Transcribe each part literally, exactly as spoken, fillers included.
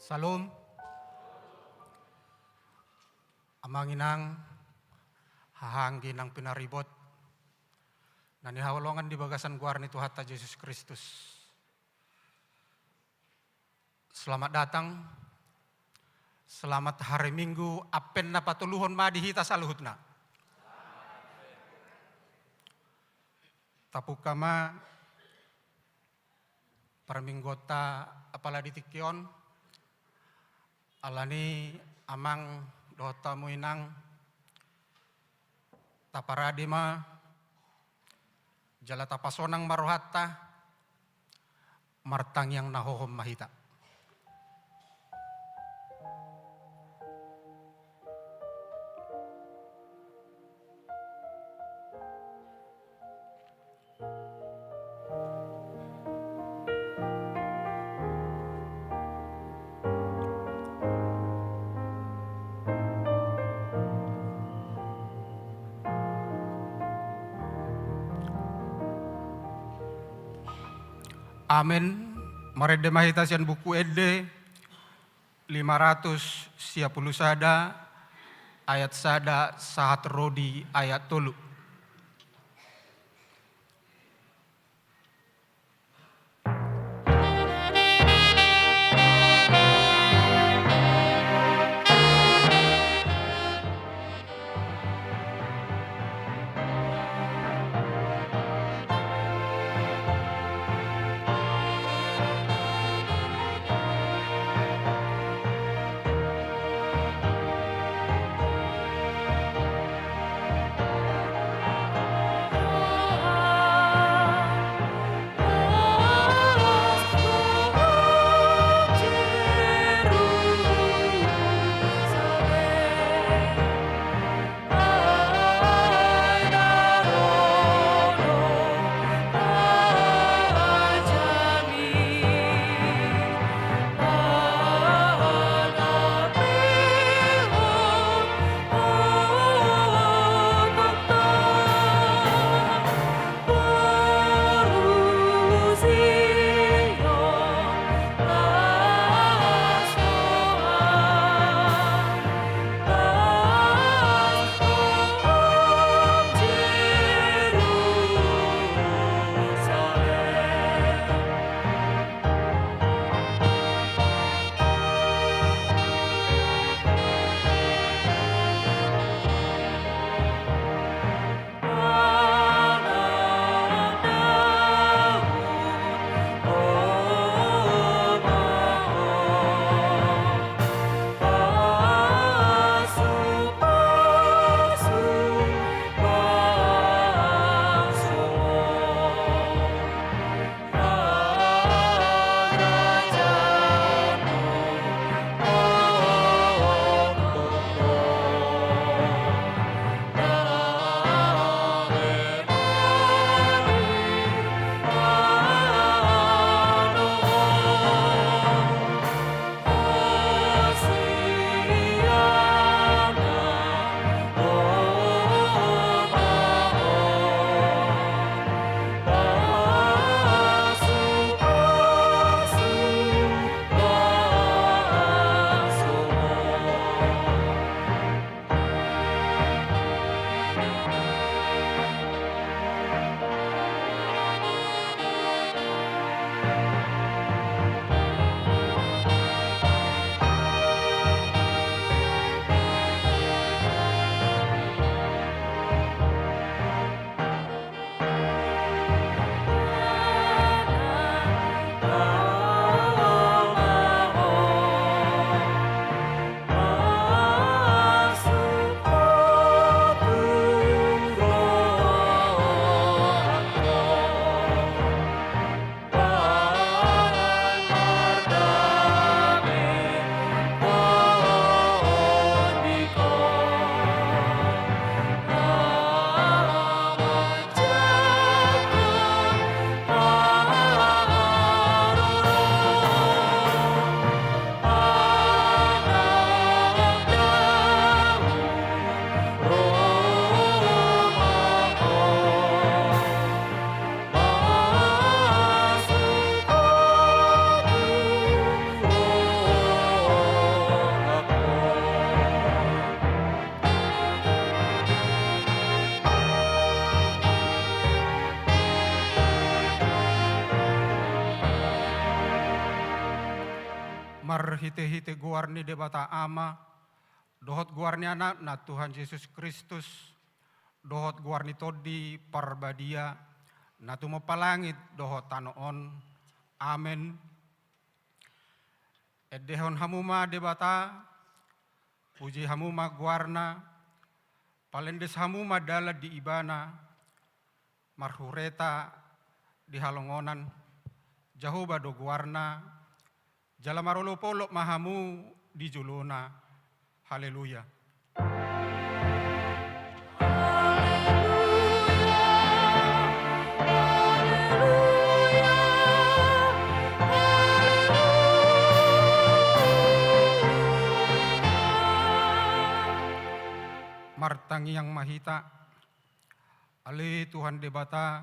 Syalom. Amang inang, haha anggi nang pinaribot, na hinaholongan di bagasan goar ni Tuhanta Jesus Kristus. Selamat datang, selamat hari Minggu, ampe na patoluhon ma di hita saluhutna. Tapungka ma parmingguonta apala di tingki on, alani amang dohot hamu inang, taparade ma, jala tapasonang ma rohanta, martangiang na hohom ma hita. Amen. Marende ma hita sian Buku Ende lima ratus sia pulu sada, ayat sada sahat ro di ayat tolu. Marhite-hite goar ni Debata Ama, dohot goar ni Anakna Tuhan Jesus Kristus, dohot goar ni Tondi Parbadia, na tumompa langit dohot tano on. Amen. Endehon hamu ma Debata, puji hamu ma goarna, palendes hamu ma dalan di Ibana, marhureta di halongonan, Jahowa do goarna, jala marolop-olop ma hamu di jolona. Haleluya. Martangiang ma hita. Ale Tuhan Debata,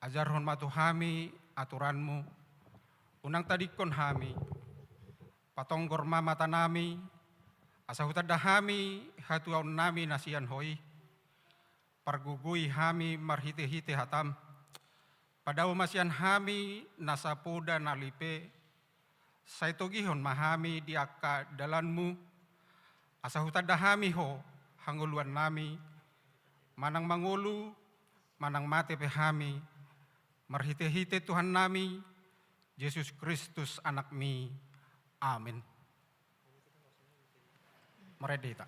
ajarhon ma tu hami aturan-Mu, unang tadingkon hami, patonggor ma matanami, asa hutanda hami hatuaonnami na sian Ho i, pargogoi hami marhite-hite hata-M, padao ma sian hami nasa poda na lipe, sai togihon ma hami di angka dalan-Mu, asa hutanda hami Ho hangoluannami, manang mangolu, manang mate pe hami, marhite-hite Tuhannami, Jesus Kristus Anak-Mi. Amen. Marende hita.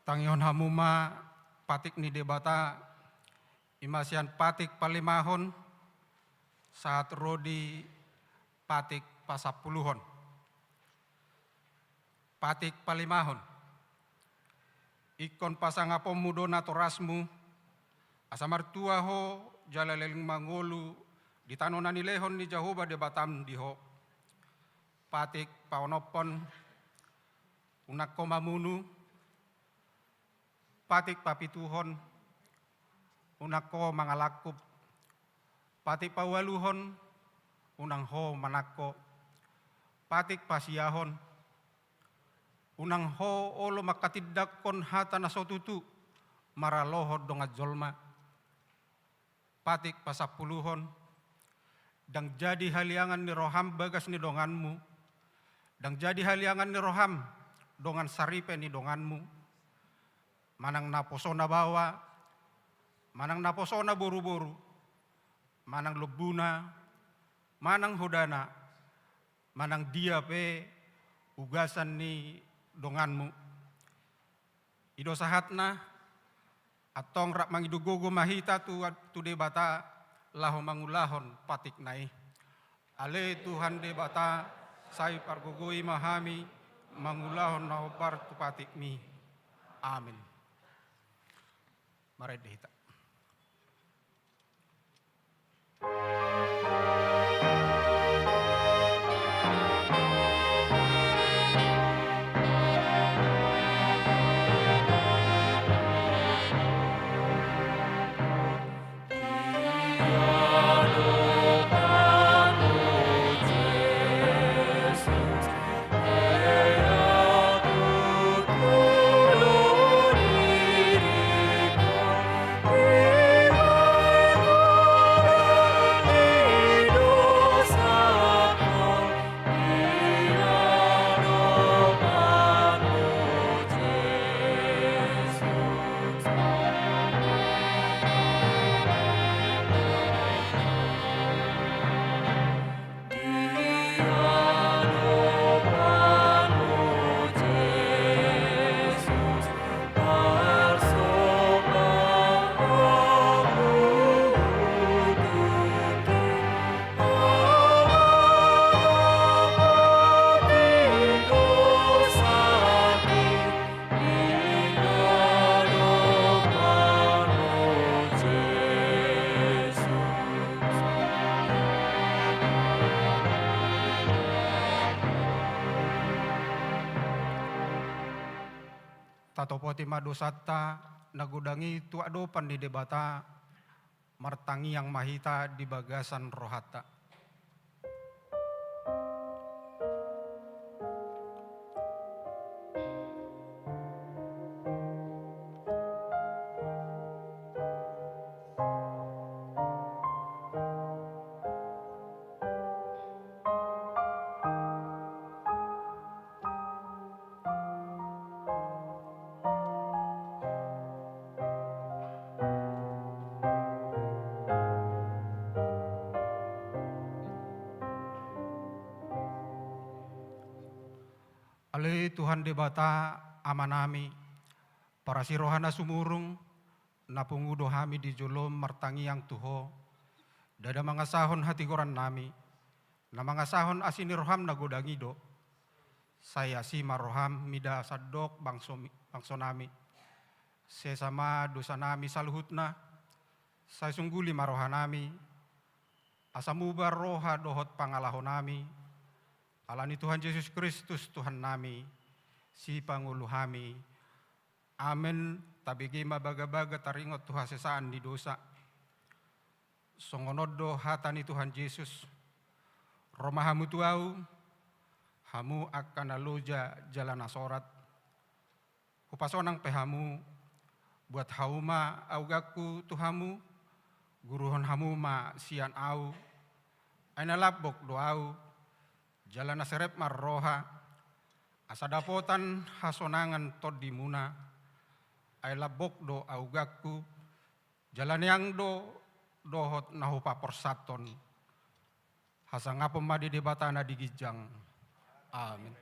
Tangihon hamu ma patik ni Debata, i ma sian patik palimahon sahat ro di patik pasampuluhon. Patik palimahon. Ingkon pasangaponmu do natorasmu, asa martua ho jala leleng mangolu di tano na nilehon ni Jahowa Debatam di ho. Patik paonomhon, unang ho mamunu. Patik papituhon, unang ho mangalangkup. Patik paualuhon, unang ho manangko. Patik pasiahon, unang ho olo manghatindanghon hata na so tutu maralohon dongan jolma. Patik pasampuluhon, ndang jadi haliangan ni roham bagas ni donganmu, ndang jadi haliangan ni roham dongan saripe ni donganmu, manang naposona baoa, manang naposona boruboru, manang lombuna, manang hodana, manang dia pe ugasan ni donganmu. I do sahatna, antong rap mangido gogo ma hita tu, tu Debata laho mangulahon patikna i. Ale Tuhan Debata, sai pargogoi ma hami mangulahon na hombar tu patikmi. Amin. Marende hita. Tatopoti ma dosanta na godang i tu adopan ni Debata. Martangiang ma hita di bagasan rohanta. Ale Tuhan Debata, Amanami, parasi roha na sumurung, na pungu do hami di jolom martangiang tu Ho, ndada mangasahon hatigorannami, na mangasahon asi ni roham na godang i do, sai asi ma roham mida sandok bangso, bangsonami. Sesa ma dosanami saluhutna, sai sungguli ma rohanami, asa muba roha dohot pangalahonami, ala ni Tuhan Jesus Kristus Tuhannami, Sipangolu hami. Amen. Tabege ma bagabaga taringot tu hasesaan ni dosa. Songon on do hata ni Tuhan Jesus: Ro ma hamu tu Ahu, hamu angka na loja jala na sorat. Hupasonang pe hamu, buat hauma auganku tu hamu, guruhon hamu ma sian Ahu, ai na lambok do Ahu, jala na serep marroha, asa dapotan hasonangan tondimuna, ai lambok do auganku, jala neang do dohot na hupaporsathon. Hasangapon ma di Debata na di ginjang. Amen.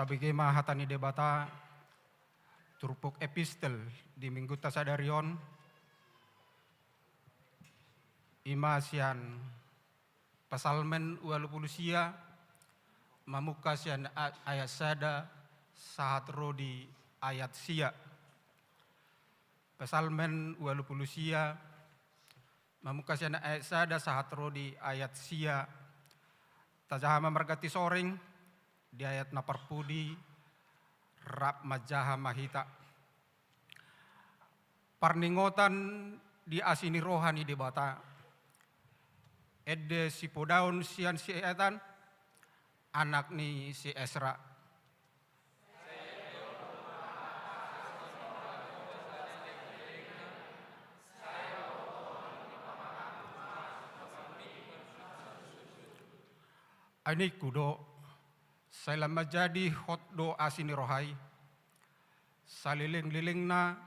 Tabege ma hata ni Debata, turpuk epistel di minggunta sadari on, ima sian Psalmen ualu pulu sia, mamungka sian a-, ayat sada sahat ro di ayat sia. Psalmen ualu pulu sia, mamungka sian ayat sada sahat ro di ayat sia. Tajaha ma marganti soring, di ayat na parpudi, rap manjaha ma hita. Parningotan di asi ni roha ni Debata. Ende sipodaon sian si Etan, anak ni si Esra. Ai ningku do, sai lam manjadi hot do asi ni roha i. Salelenglelengna,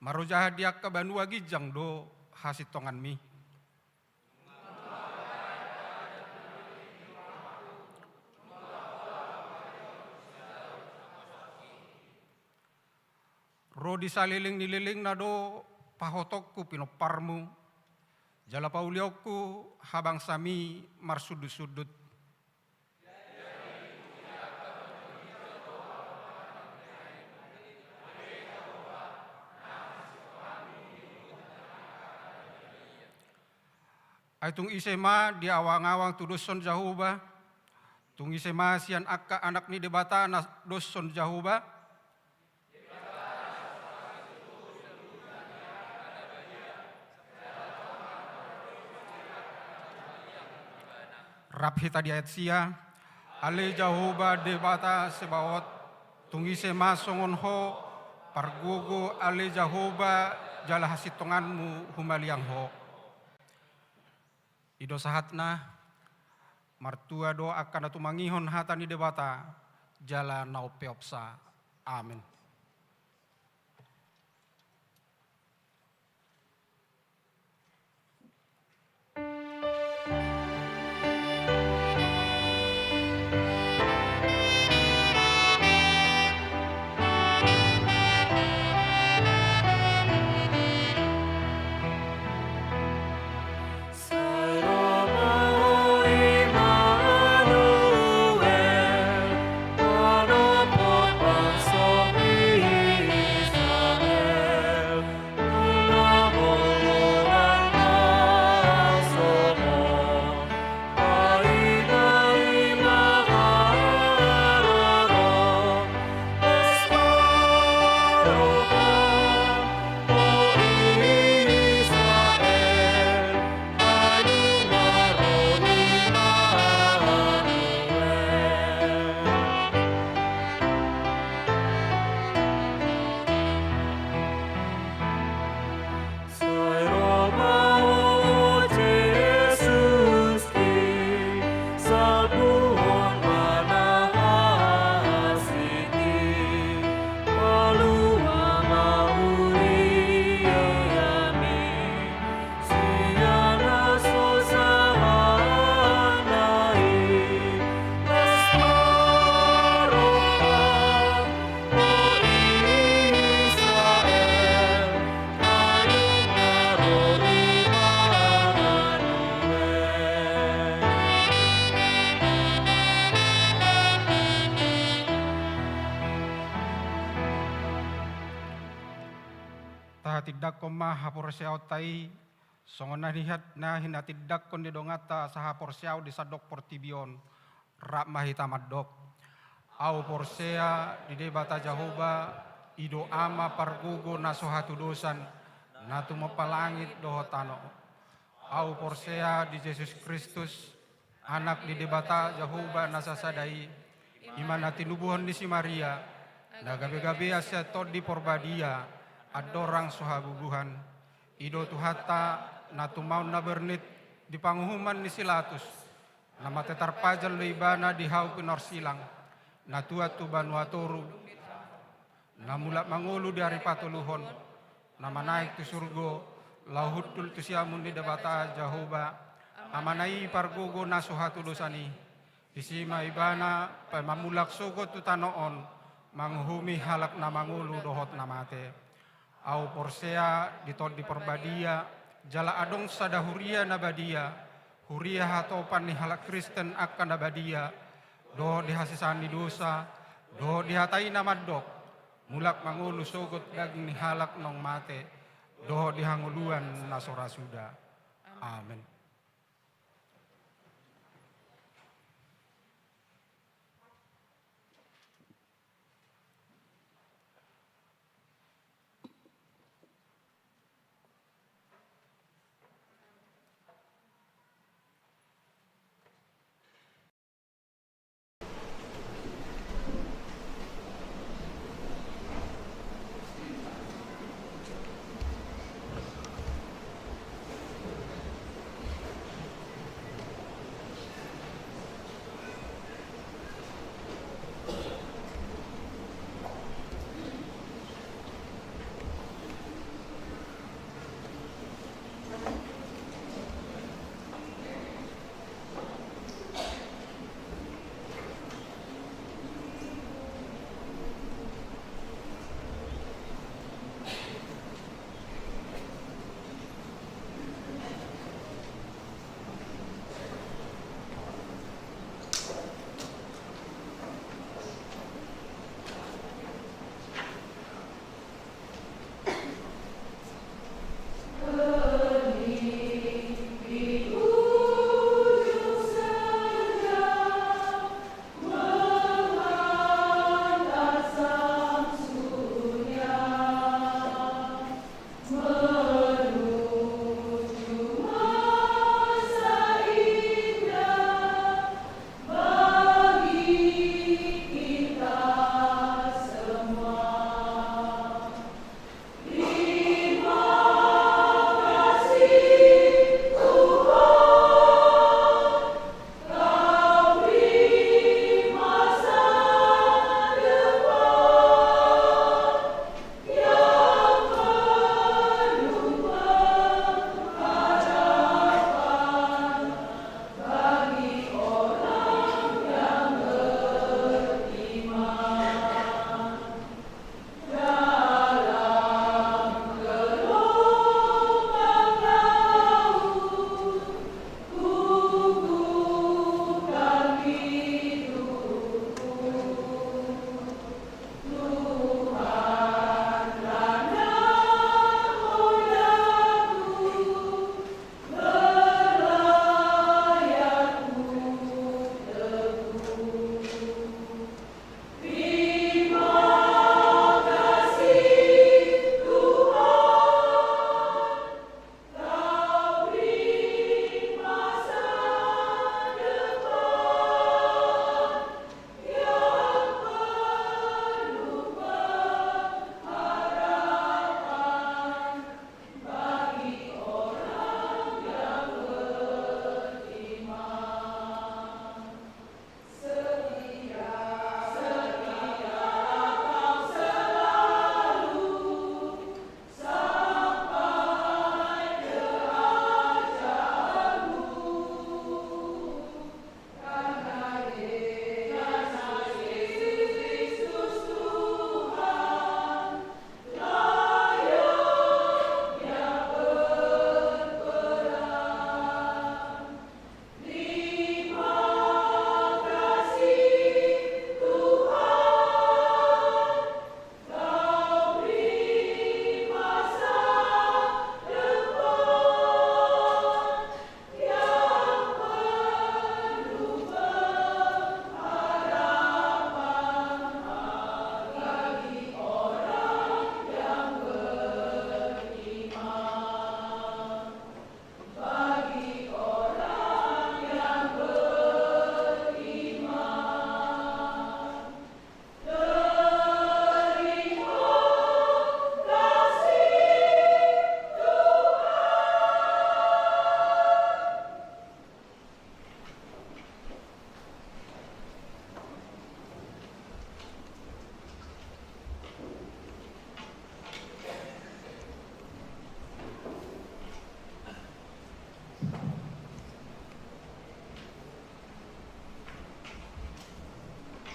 marojahan di angka banua ginjang do hasintonganmi. Ro di saleleng ni lelengna do pahotongku pinomparmu, jala paulionku habangsami marsundutsundut. Ai tung ise ma diawangawang tudoshon Jahowa? Tung ise ma sian angka anak ni Debata na doshon Jahowa? Rap hita di ayat sia. Ale Jahowa Debata Sebaot, tung ise ma songon Ho, pargogo ale Jahowa, jala hasintonganmu humaliang Ho. I do sahatna. Martua do angka na tumangihon hata ni Debata jala na umpeopsa. Amen. Tahatindangkon ma haporseaonta i, songon na nihat na hinatindangkon ni donganta sahaporseaon di sandok portibi on. Rap ma hita mandok. Ahu porsea di Debata Jahowa, i do Ama pargogo na so hatudosan, na tumompa langit dohot tano. Ahu porsea di Jesus Kristus, Anak ni Debata Jahowa na sasada i, i ma na tinubuhon ni si Maria, na gabegabean sian Tondi Porbadia, andorang so habubuhan. I do Tuhanta, na tumaon na bernit di panguhuman ni si Latus, na mate tarpajal do Ibana di hau pinorsilang, na tuat tu banua toru, na mulak mangolu di ari patoluhon, na manaek tu surgo, laho hundul tu siamun ni Debata Jahowa, Amana i pargogo na so hatudosan i. Disi ma Ibana paima mulak sogot tu tano on, manguhumi halak na mangolu dohot na mate. Ahu porsea di Tondi Parbadia, jala adong sada huria na badia, huria hatopan ni halak Kristen angka na badia, dohot di hasesaan ni dosa, dohot di hata i na mandok, mulak mangolu sogot daging ni halak naung mate, dohot di hangoluan na so ra suda. Amen.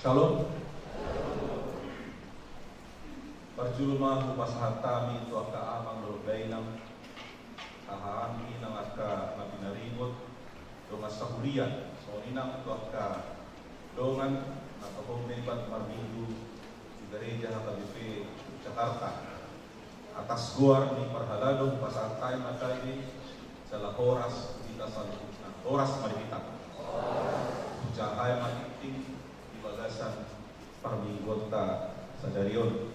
Syalom. Parjolo ma hupasahat hami tu angka amang dohot dainang, haha nami nang angka na pinaringot, dongan sahuria, songon i nang tu angka dongan na tongtong mambahen marminggu di Gereja H K B P Jakarta. Atas goar ni parhalado hupasahat hami ma tabe, jala horas hita saluhutna. Horas ma di hita. Hujaha hami ma tingting di bagasan parmingguonta sadari on.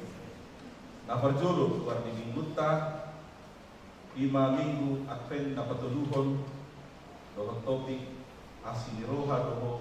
Na parjolo goar ni minggunta, i ma Minggu Advent na patoluhon, dohot topik asi ni roha do ho.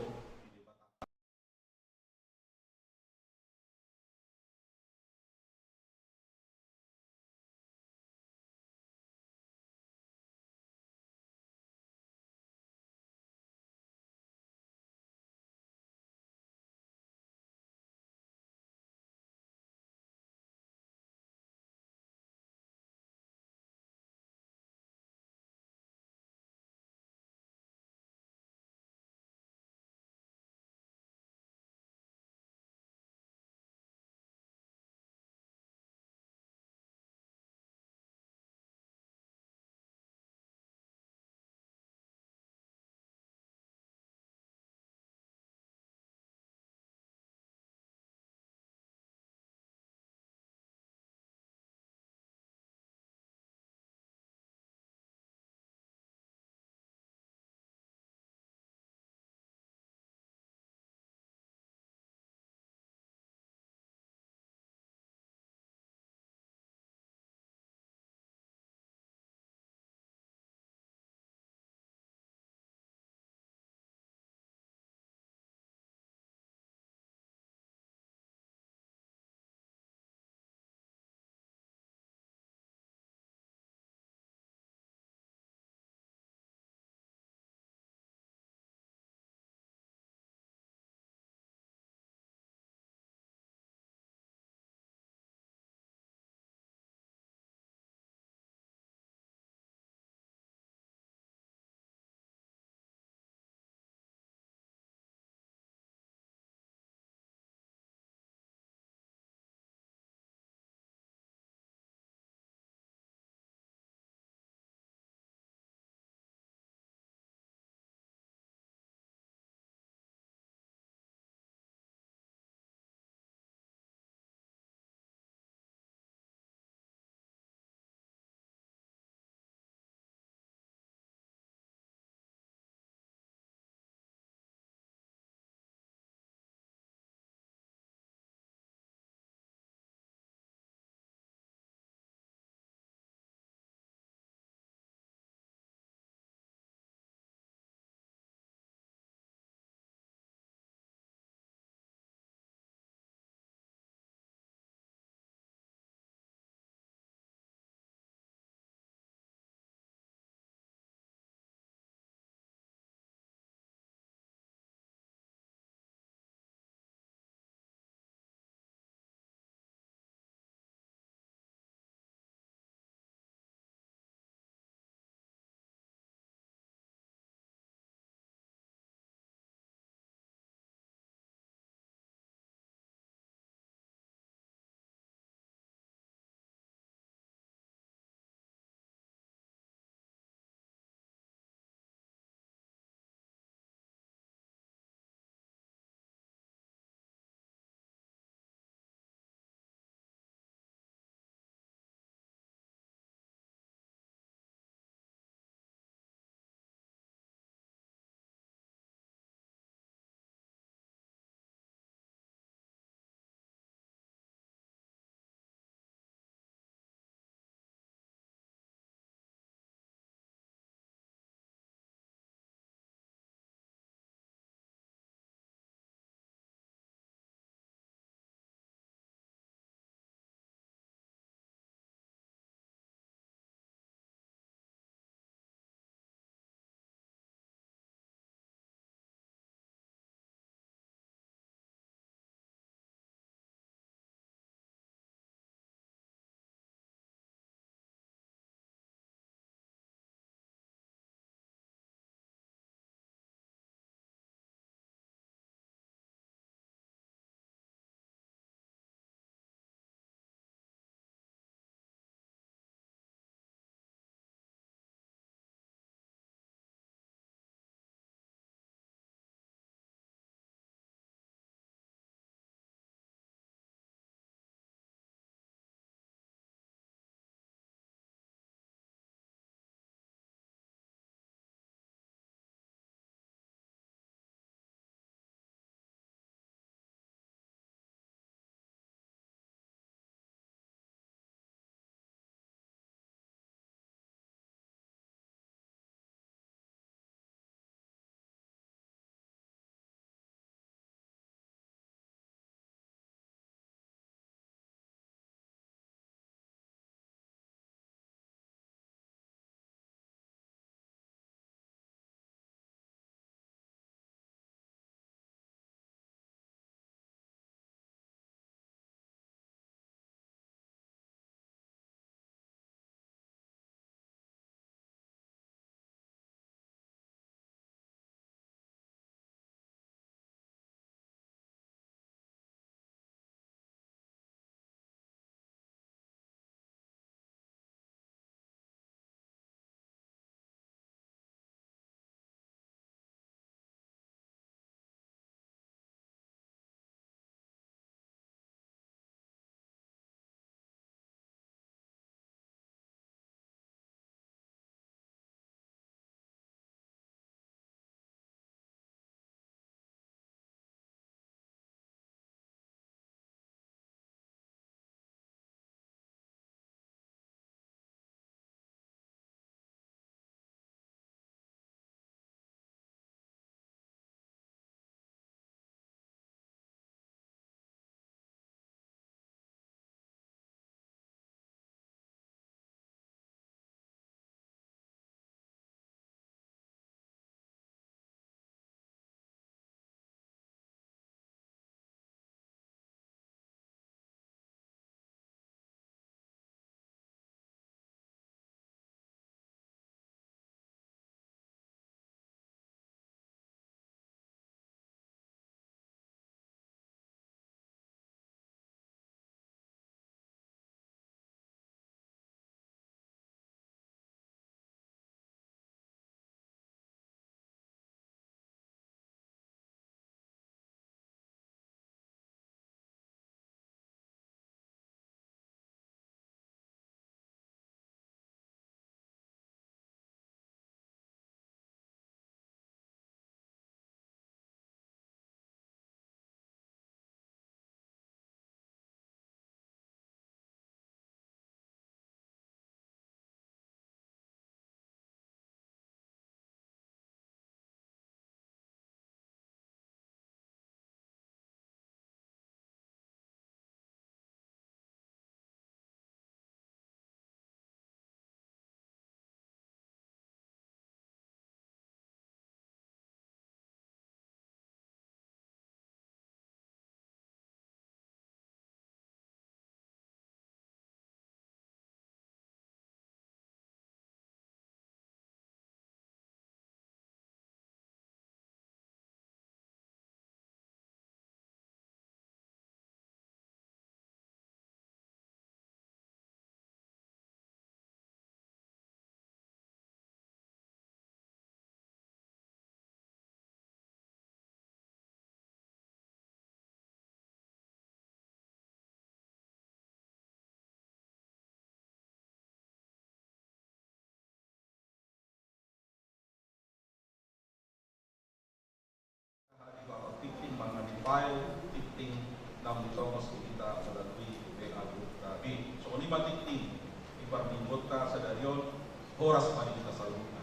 File tingting naung ditongos tu hita melalui W A group kami. Songon i ma tingting di parmingguonta sadari on. Horas ma di hita saluhutna.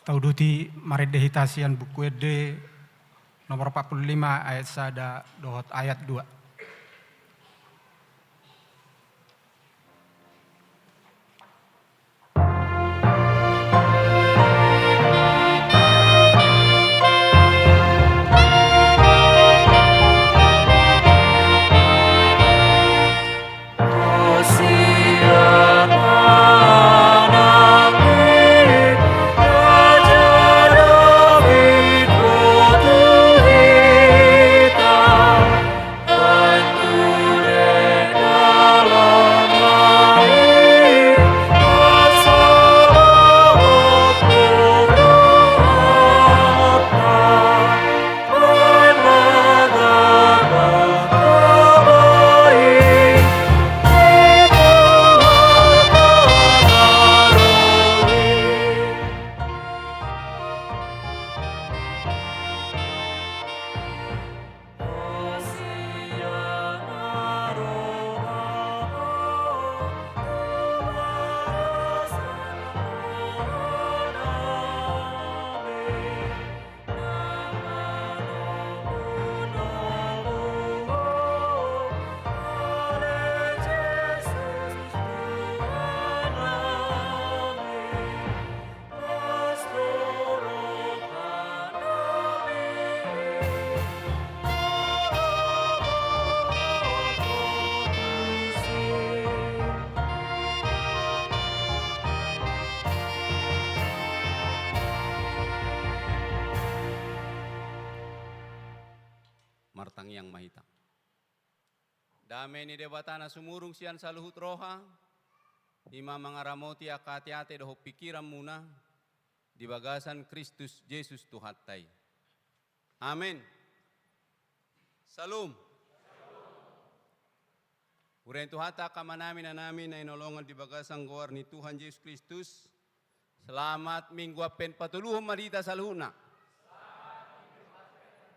Tauduti marende hita sian Buku Ende nomor empat puluh lima ayat sada dohot ayat dua. Dame ni Debata na sumurung sian saluhut roha, i ma mangaramoti angka ateate dohot pingkiranmuna, di bagasan Kristus Jesus Tuhanta i. Amen. Syalom. Huria ni Tuhanta angka amanami, inanami na hinaholongan di bagasan goar ni Tuhan Jesus Kristus, selamat Minggu Advent patoluhon ma di hita saluhutna.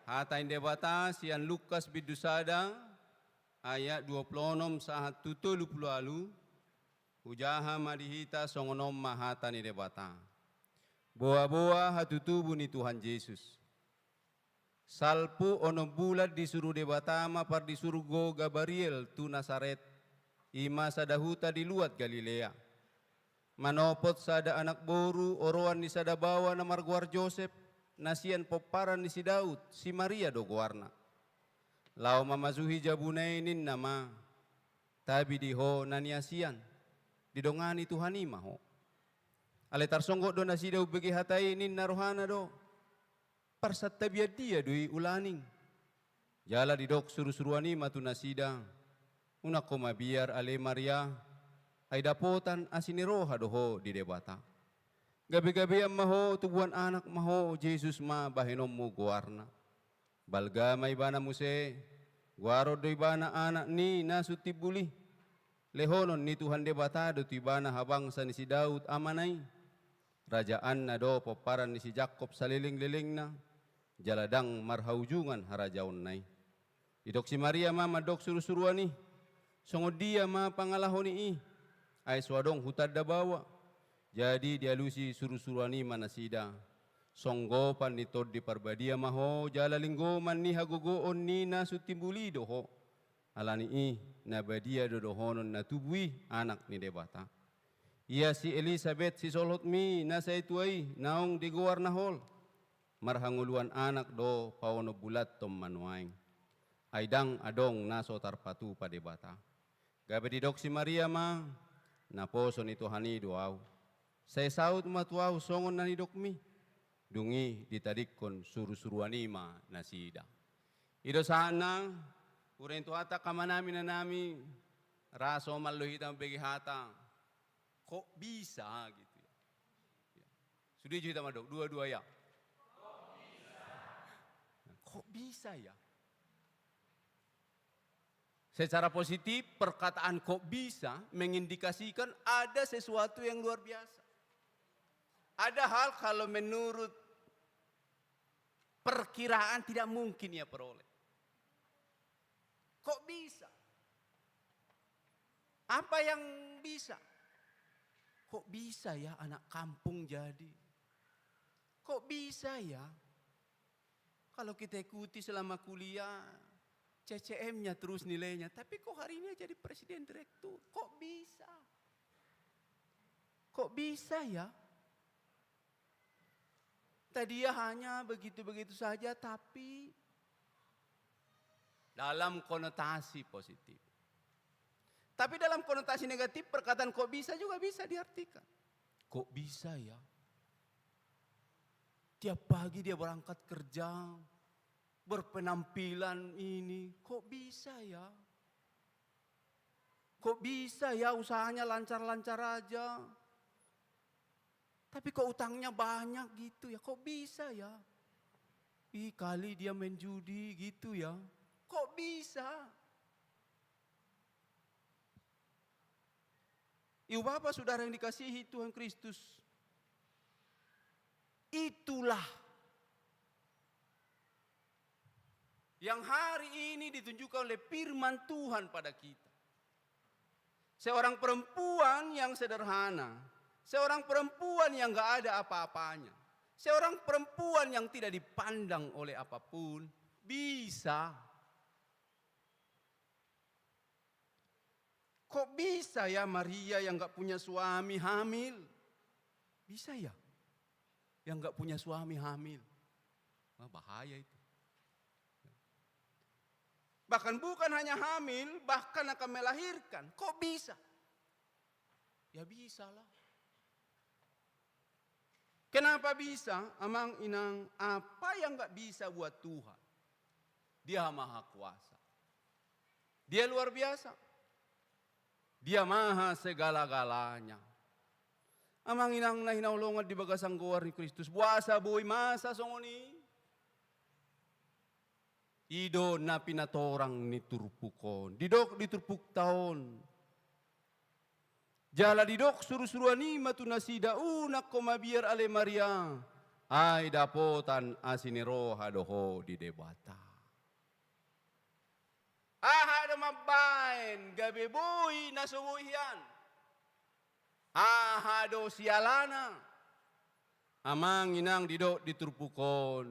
Hata ni Debata sian Lukas bindu sada ayat dua pulu onom sahat tu tolu pulu ualu. Hujaha ma di hita songon on ma hata ni Debata. Boaboa hatutubu ni Tuhan Jesus. Salpu onom bulan disuru Debata ma pardisurgo Gabariel tu Nasaret, i ma sada huta di luat Galilea. Manopot sada anak boru oroan ni sada baoa na margoar Josep, na sian pomparan ni si Daud, si Maria do goarna. Laho mamasuhi jabuna i ninna ma, tabi di ho na niasian, didongani Tuhan i ma ho. Alai tarsonggot do nasida umbege hata i ninna rohana do. Parsantabian dia do i ulaning. Jala didok surusuruan i ma tu nasida, unang ho mabiar ale Maria, ai dapotan asi ni roha do ho di Debata. Gabegabean ma ho, tubuan anak ma ho, Jesus ma bahenonmu goarna. Balga ma ibana muse, goaron do ibana anak ni na sun timbul i. Lehonon ni Tuhan Debata do tu ibana habangsa ni si Daud amana i. Rajaanna do pomparan ni si Jakob salelenglelengna, jala ndang marhaujungan harajaonna i. Didok si Maria ma mandok surusuruan i, songon dia ma pangalaho ni i, ai so adong hutanda baoa. Jadi dialusi surusuruan i ma nasida. Songgopan ni Tondi Parbadia ma ho, jala linggoman ni hagogoon ni na sun timbul i do ho. Alani i, na badia do dohonon na tubu i anak ni Debata. Ia si Elisabet sisolhotmi na sai tua i, naung digoar na hol, marhangoluan anak do paonom bulanhon ma nuaeng. Ai ndang adong na so tarpatupa Debata. Gabe didok si Maria ma, naposo ni Tuhan i do ahu. Sai saut ma tu ahu songon na nidokmi. Dung i ditadingkon surusuruan i ma nasida. I do sahatna, huria ni Tuhanta angka amanami, inanami, ra somal do hita mambege hata. Kok bisa gitu ya. Ya. Sude jo hita mandok, dua-dua ya. Kok bisa ya? Secara positif, perkataan kok bisa mengindikasikan ada sesuatu yang luar biasa. Ada hal kalau menurut perkiraan tidak mungkin ia peroleh. Kok bisa? Apa yang bisa? Kok bisa ya anak kampung jadi? Kok bisa ya? Kalau kita ikuti selama kuliah, C C M-nya terus nilainya. Tapi kok hari ini jadi presiden direktur? Kok bisa? Kok bisa ya? Tadi ya hanya begitu-begitu saja, tapi dalam konotasi positif. Tapi dalam konotasi negatif, perkataan kok bisa juga bisa diartikan. Kok bisa ya? Tiap pagi dia berangkat kerja, berpenampilan ini, kok bisa ya? Kok bisa ya usahanya lancar-lancar aja? Tapi kok utangnya banyak gitu ya? Kok bisa ya? Ih, kali dia main judi gitu ya. Kok bisa? Ibu bapak saudara yang dikasihi Tuhan Kristus, itulah yang hari ini ditunjukkan oleh firman Tuhan pada kita. Seorang perempuan yang sederhana, seorang perempuan yang gak ada apa-apanya, seorang perempuan yang tidak dipandang oleh apapun, bisa. Kok bisa ya Maria yang gak punya suami hamil? Bisa ya? Yang gak punya suami hamil. Wah, bahaya itu. Bahkan bukan hanya hamil, bahkan akan melahirkan. Kok bisa? Ya bisa lah. Kenapa bisa? Amang inang, apa yang gak bisa buat Tuhan? Dia maha kuasa. Dia luar biasa. Dia maha segala-galanya. Amang inang na hinaholongan di bagasan goar ni Kristus, boasa boi masa songon i? I do na pinatorang ni turpuk on. Didok di turpukta on. Jala didok surusuruan i ma tu nasida, unang ho mabiar ale Maria, ai dapotan asi ni roha do ho di Debata. Aha do mambaen gabe boi na so boi hian? Aha do sialana? Amang inang didok di turpuk on,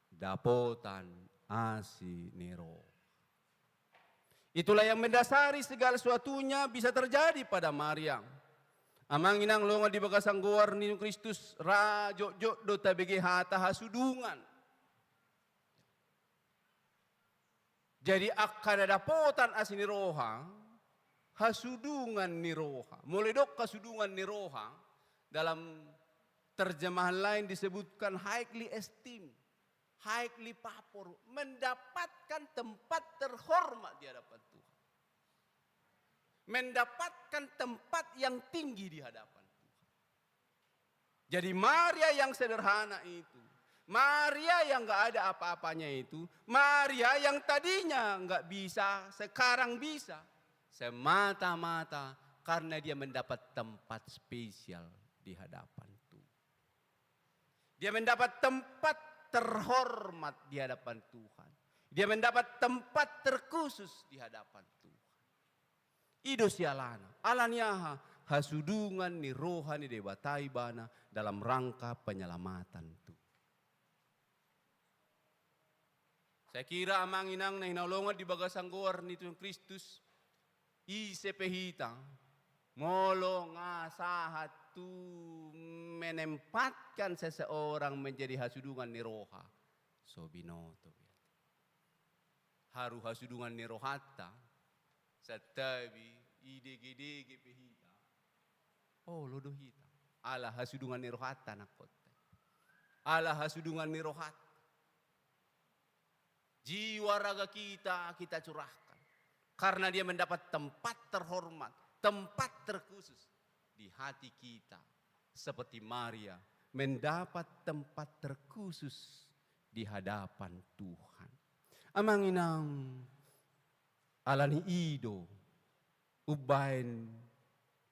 dapotan asi ni roha. Itulah yang mendasari segala sesuatunya bisa terjadi pada Maria. Amang inang longan di bagasan goar ni Kristus, ra jotjot do tabege hata hasudungan. Jadi angka na dapotan asi ni roha, hasudungan ni roha. Molo didok hasudungan ni roha, dalam terjemahan lain disebutkan highly esteem, highly favor, mendapatkan tempat terhormat di hadapan Tuhan. Mendapatkan tempat yang tinggi di hadapan Tuhan. Jadi Maria yang sederhana itu, Maria yang nggak ada apa-apanya itu, Maria yang tadinya nggak bisa, sekarang bisa, semata-mata karena dia mendapat tempat spesial di hadapan Tuhan. Dia mendapat tempat terhormat di hadapan Tuhan. Dia mendapat tempat terkhusus di hadapan Tuhan. I do sialana. Ala ni aha? Hasudungan ni roha ni Debata ibana dalam rangka penyelamatan tu. Saya kira amang inang na hinaholongan di bagasan goar ni Tuhan Kristus, ise pe hita, molo nga sahat tu menempatkan seseorang menjadi hasudungan ni roha, so binoto. Haru hasudungan ni rohanta, santabi, i degedege pe hita, olo do hita. Ala hasudungan ni rohanta nangkon. Ala hasudungan ni rohanta. Jiwa raga kita, kita curahkan. Karena dia mendapat tempat terhormat, tempat terkhusus di hati kita. Seperti Maria mendapat tempat terkhusus di hadapan Tuhan. Amang inang, ala ni i do umbaen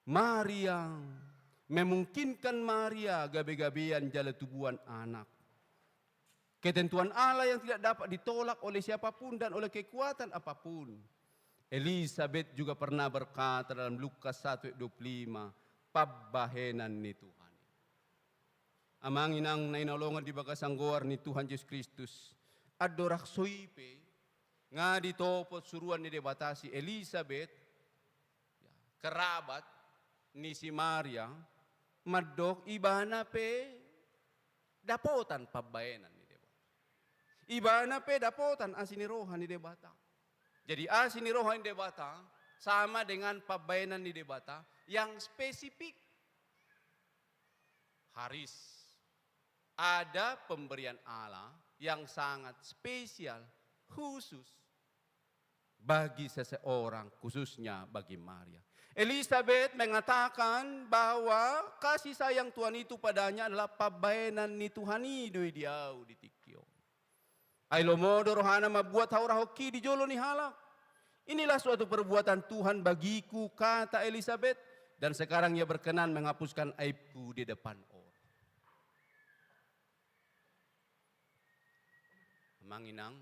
Maria, memungkinkan Maria gabe-gabean jala tubuan anak. Ketentuan Allah yang tidak dapat ditolak oleh siapapun dan oleh kekuatan apapun. Elisabet juga pernah berkata dalam Lukas satu ayat dua puluh lima, pambahenan ni Tuhan. Amang inang na hinaholongan di bagasan goar ni Tuhan Jesus Kristus, andorang so i pe nga ditopot suruan ni Debata si Elisabet, ya, kerabat ni si Maria, mandok ibana pe dapotan pambahenan ni Debata. Ibana pe dapotan asi ni roha ni Debata. Jadi asi ni roha ni Debata sama dengan pambahenan ni Debata yang spesifik. Haris. Ada pemberian Allah yang sangat spesial, khusus bagi seseorang, khususnya bagi Maria. Elisabet mengatakan bahwa kasih sayang Tuhan itu padanya adalah pambahenan ni Tuhan i do i di au di tingki on. Ai lomo do rohana mambuat haurahonki di jolo ni halak. Inilah suatu perbuatan Tuhan bagiku, kata Elisabet, dan sekarang ia berkenan menghapuskan aibku di depan orang. Amang inang,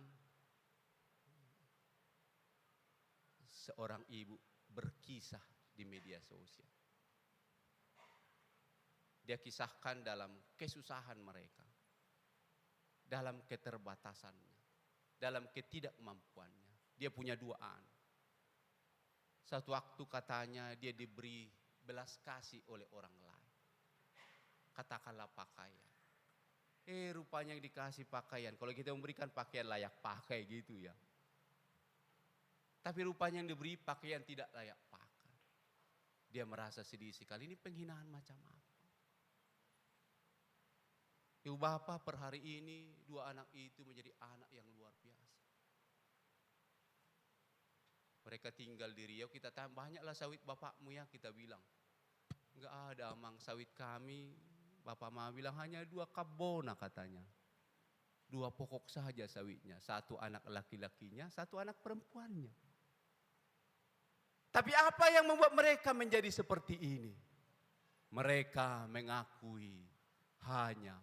seorang ibu berkisah di media sosial. Dia kisahkan dalam kesusahan mereka, dalam keterbatasannya, dalam ketidakmampuannya. Dia punya dua anak. Satu waktu katanya dia diberi belas kasih oleh orang lain. Katakanlah pakaian. Eh, rupanya yang dikasih pakaian. Kalau kita memberikan pakaian layak pakai gitu ya. Tapi rupanya yang diberi pakaian tidak layak pakai. Dia merasa sedih sekali. Ini penghinaan macam apa? Ibu bapa, per hari ini dua anak itu menjadi anak yang luar biasa. Mereka tinggal di Riau, kita tanya, "Banyaklah sawit bapakmu ya?" Kita bilang, "Nggak ada, Amang, sawit kami." Bapak mama bilang, "Hanya dua kebun," katanya. Dua pokok saja sawitnya, satu anak laki-lakinya, satu anak perempuannya. Tapi apa yang membuat mereka menjadi seperti ini? Mereka mengakui hanya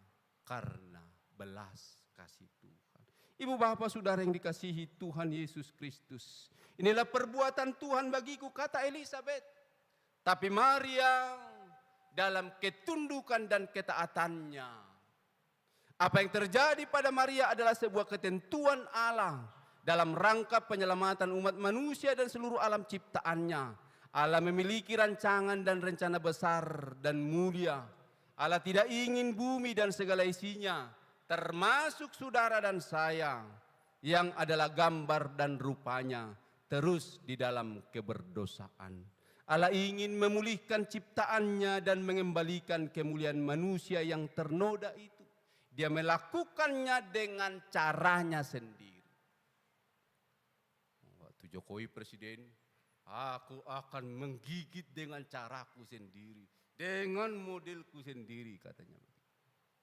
karena belas kasih Tuhan. Ibu bapa saudara yang dikasihi Tuhan Yesus Kristus, inilah perbuatan Tuhan bagiku, kata Elisabet. Tapi Maria dalam ketundukan dan ketaatannya, apa yang terjadi pada Maria adalah sebuah ketentuan Allah dalam rangka penyelamatan umat manusia dan seluruh alam ciptaan-Nya. Allah memiliki rancangan dan rencana besar dan mulia. Allah tidak ingin bumi dan segala isinya, termasuk saudara dan saya, yang adalah gambar dan rupa-Nya, terus di dalam keberdosaan. Allah ingin memulihkan ciptaan-Nya dan mengembalikan kemuliaan manusia yang ternoda itu. Dia melakukannya dengan cara-Nya sendiri. Waktu Jokowi presiden, "Aku akan menggigit dengan caraku sendiri, dengan modelku sendiri," katanya.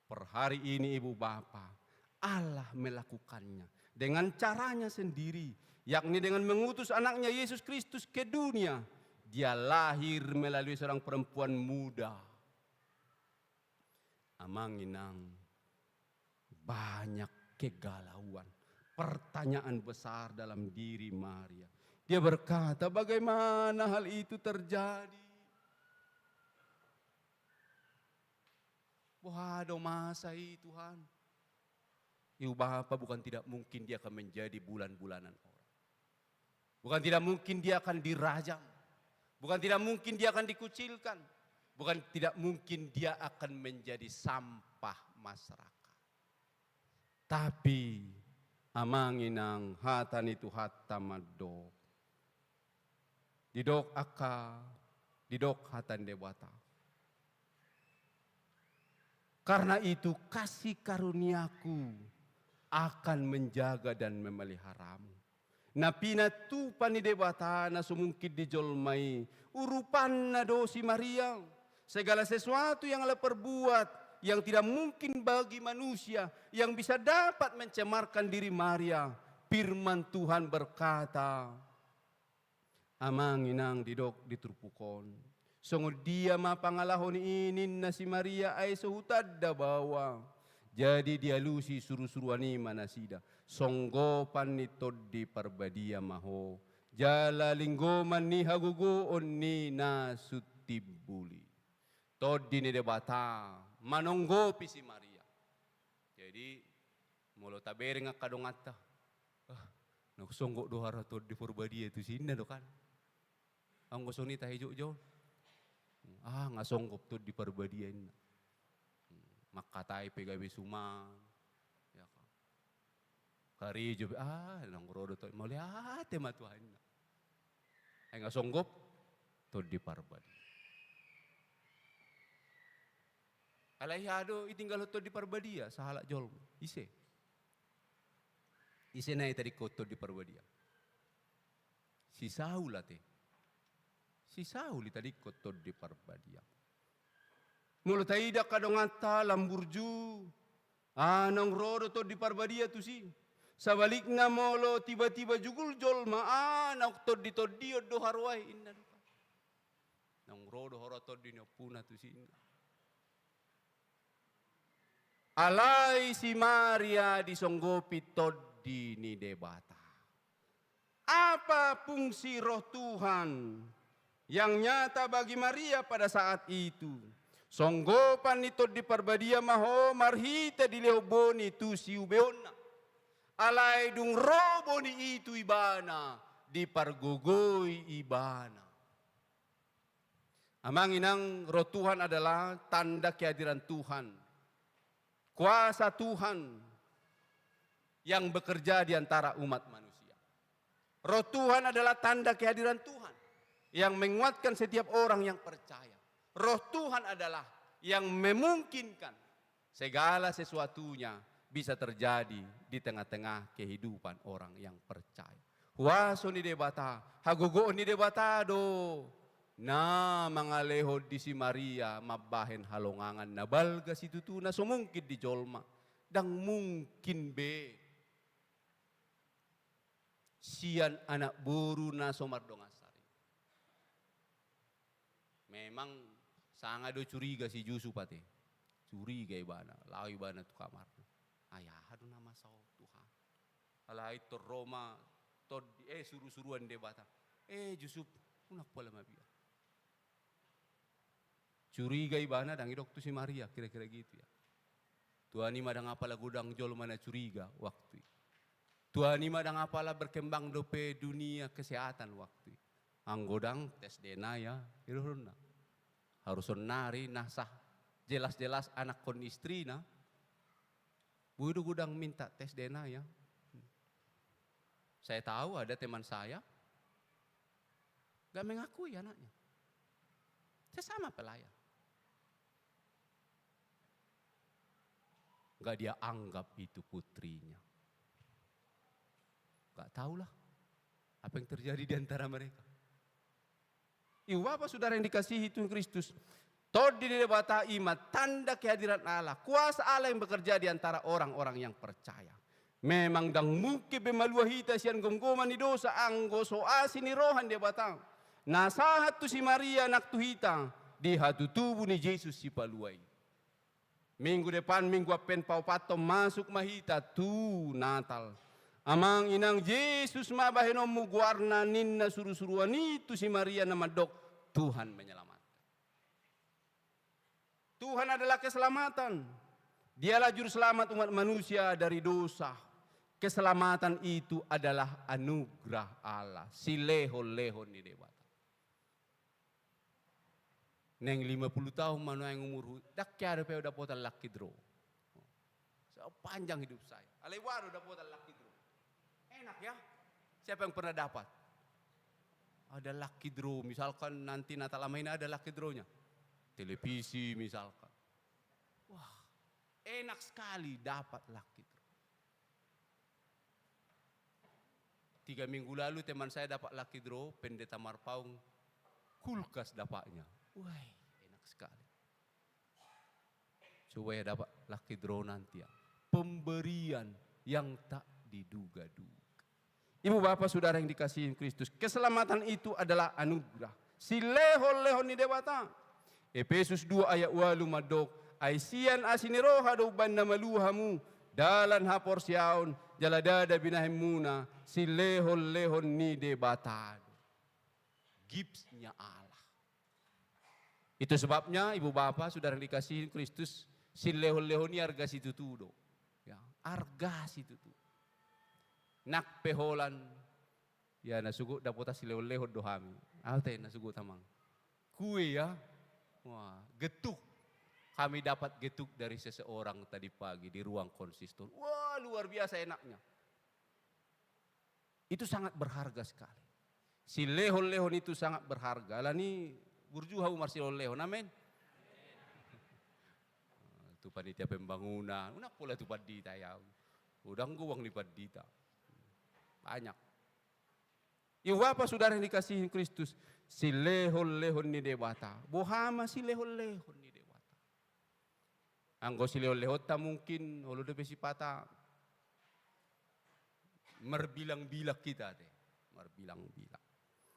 Per hari ini, ibu bapa, Allah melakukannya dengan cara-Nya sendiri, yakni dengan mengutus anak-Nya Yesus Kristus ke dunia. Dia lahir melalui seorang perempuan muda. Amang inang, banyak kegalauan, pertanyaan besar dalam diri Maria. Dia berkata, "Bagaimana hal itu terjadi? Boha do masa i, Tuhan?" Ibu bapa, bukan tidak mungkin dia akan menjadi bulan-bulanan orang. Bukan tidak mungkin dia akan dirajam. Bukan tidak mungkin dia akan dikucilkan. Bukan tidak mungkin dia akan menjadi sampah masyarakat. Tapi, amang inang, hata ni Tuhanta mandok. Didok angka, didok hata ni Debata. Karena itu, kasih karunia-Ku akan menjaga dan memeliharamu. Na pinatupa ni Debata na so mungkin di jolma i, urupanna do si Maria. Segala sesuatu yang Allah perbuat, yang tidak mungkin bagi manusia, yang bisa dapat mencemarkan diri Maria, firman Tuhan berkata, amang inang, didok di turpuk on. Songon dia ma pangalaho ni i, ninna si Maria, ai so hutanda baoa. Jadi dialusi surusuruan i ma nasida. Songgopan ni Tondi Parbadia ma ho. Jala linggoman ni hagogoon ni na sun timbul i. Tondi ni Debata manonggopi si Maria. Jadi, molo tabereng angka donganta, "Ah, na songgop do haroa Tondi Parbadia tusi," ninna do kan. Anggo songon i tahe Jogja on. "Ah, nga songgop Tondi Parbadia," ninna. Mangkatai pe gabe suman. Ya kan. Karejo pe, "Ah, naung ro do Tondi, mauliate ma tu ahu," ninna. Ai nga songgop Tondi Parbadia. Alai aha do ditinggalhon Tondi Parbadia sahalak jolma? Ise? Ise na ditadingkon Tondi Parbadia? Si Saul ate. Si Saul ditadingkon Tondi Parbadia. Molo taida angka donganta lam burju, ah, naung ro do Tondi Parbadia tusi. Sabalikna, molo tiba-tiba jugul jolma, ah, naung tondi-tondion do haroa i, ninna do. Naung ro do haroa Tondi ni ompuna tusi, ninna. Alai si Maria disonggopi Tondi ni Debata. Apa fungsi Roh Tuhan yang nyata bagi Maria pada saat itu? Songgopan ni Tondi Parbadia ma ho marhite dilehon boni tu siubeonna. Alai dung ro boni i tu ibana, dipargogoi ibana. Amang inang, Roh Tuhan adalah tanda kehadiran Tuhan. Kuasa Tuhan yang bekerja di antara umat manusia. Roh Tuhan adalah tanda kehadiran Tuhan yang menguatkan setiap orang yang percaya. Roh Tuhan adalah yang memungkinkan segala sesuatunya bisa terjadi di tengah-tengah kehidupan orang yang percaya. Kuaso ni Debata, hagogoon ni Debata do na mangalehon di si Maria mambahen halongangan na balga situtu na so mungkin di jolma. Ndang mungkin be sian anak boru na so mardongan sari. Memang sanga do curiga si Jusup ate. Curiga ibana, laho ibana tu kamarna. Ai aha do na masa on Tuhan. Alai torro ma tondi, eh, suru-suruan Debata. Eh, Jusup, unang pola mabiar. Curiga ibana, ndang didok tu si Maria, kira-kira gitu ya. Tuhan i ma ndang apala godang jolma na curiga waktu i. Tuhan i ma ndang apala berkembang dope dunia kesehatan waktu i. Anggo ndang tes D N A ya, irohonna. Harus sonnari na sah jelas-jelas anakkon istrina. Boi do godang minta tes D N A ya. Saya tahu ada teman saya, nggak mengakui anaknya. Sesama pelayan. Nggak dia anggap itu putrinya. Nggak tahulah apa yang terjadi di antara mereka. Ibu bapa saudara yang dikasihi Tuhan Kristus, tondi ni Debata i ma tanda kehadiran Allah, kuasa Allah yang bekerja di antara orang-orang yang percaya. Memang ndang mungkin be malua hita sian gomgoman ni dosa anggo so asi ni roha ni Debata na sahat tu si Maria nang tu hita di hatutubu ni Jesus Sipalua i. Minggu depan, Minggu Advent paopathon, masuk ma hita tu Natal. Amang inang, Jesus ma bahenonmu goarna, ninna suru-suruan i tu si Maria na mandok, Tuhan menyelamatkan. Tuhan adalah keselamatan. Dialah juru selamat umat manusia dari dosa. Keselamatan itu adalah anugerah Allah, silehon-lehon ni Debata. Naeng lima puluh tahun ma nuaeng umurhu, ndang hea dope ahu dapotan lucky draw. Sepanjang hidup saya. Alai boha do dapotan lucky draw. Enak ya. Siapa yang pernah dapat? Ada lucky draw, misalkan nanti Natal ama ini ada lucky draw-nya. Televisi misalkan. Wah, enak sekali dapat lucky draw. Tiga minggu lalu teman saya dapat lucky draw, Pendeta Marpaung, kulkas dapatnya. Wah, enak sekali. Coba ya dapat lucky draw nanti ya. Pemberian yang tak diduga-duga. Ibu bapa saudara yang dikasihi Kristus, keselamatan itu adalah anugerah. Silehon-lehon ni Debata. Epesus dua ayat ualu mandok, ai sian asi ni roha do umbahen na malua hamu, dalan haporseaon, jala ndada binahenmuna, silehon-lehon ni Debata do. Gifts-nya Allah. Itu sebabnya, ibu bapa, saudara yang dikasihi Kristus, silehon-lehon i arga situtu do. Ya, arga situtu. Nang pe holan, ya, na sogot dapotan silehon-lehon do hami. Ahu ate na sogot amang. Kue ya. Wah, getuk. Kami dapat getuk dari seseorang tadi pagi di ruang konsistor. Wah, luar biasa enaknya. Itu sangat berharga sekali. Silehon-lehon itu sangat berharga. Alani burju ahu marsilehon-lehon. Amin. Tu panitia pembangunan, unang pola tu pandita ya. Unang goang ni pandita. Banyak. Ibu bapa saudara yang dikasihi Kristus, silehon-lehon ni Debata. Boha ma silehon-lehon ni Debata. Anggo silehon-lehonta mungkin olo dope sipata marbilang-bilang hita ate. Marbilang-bilang.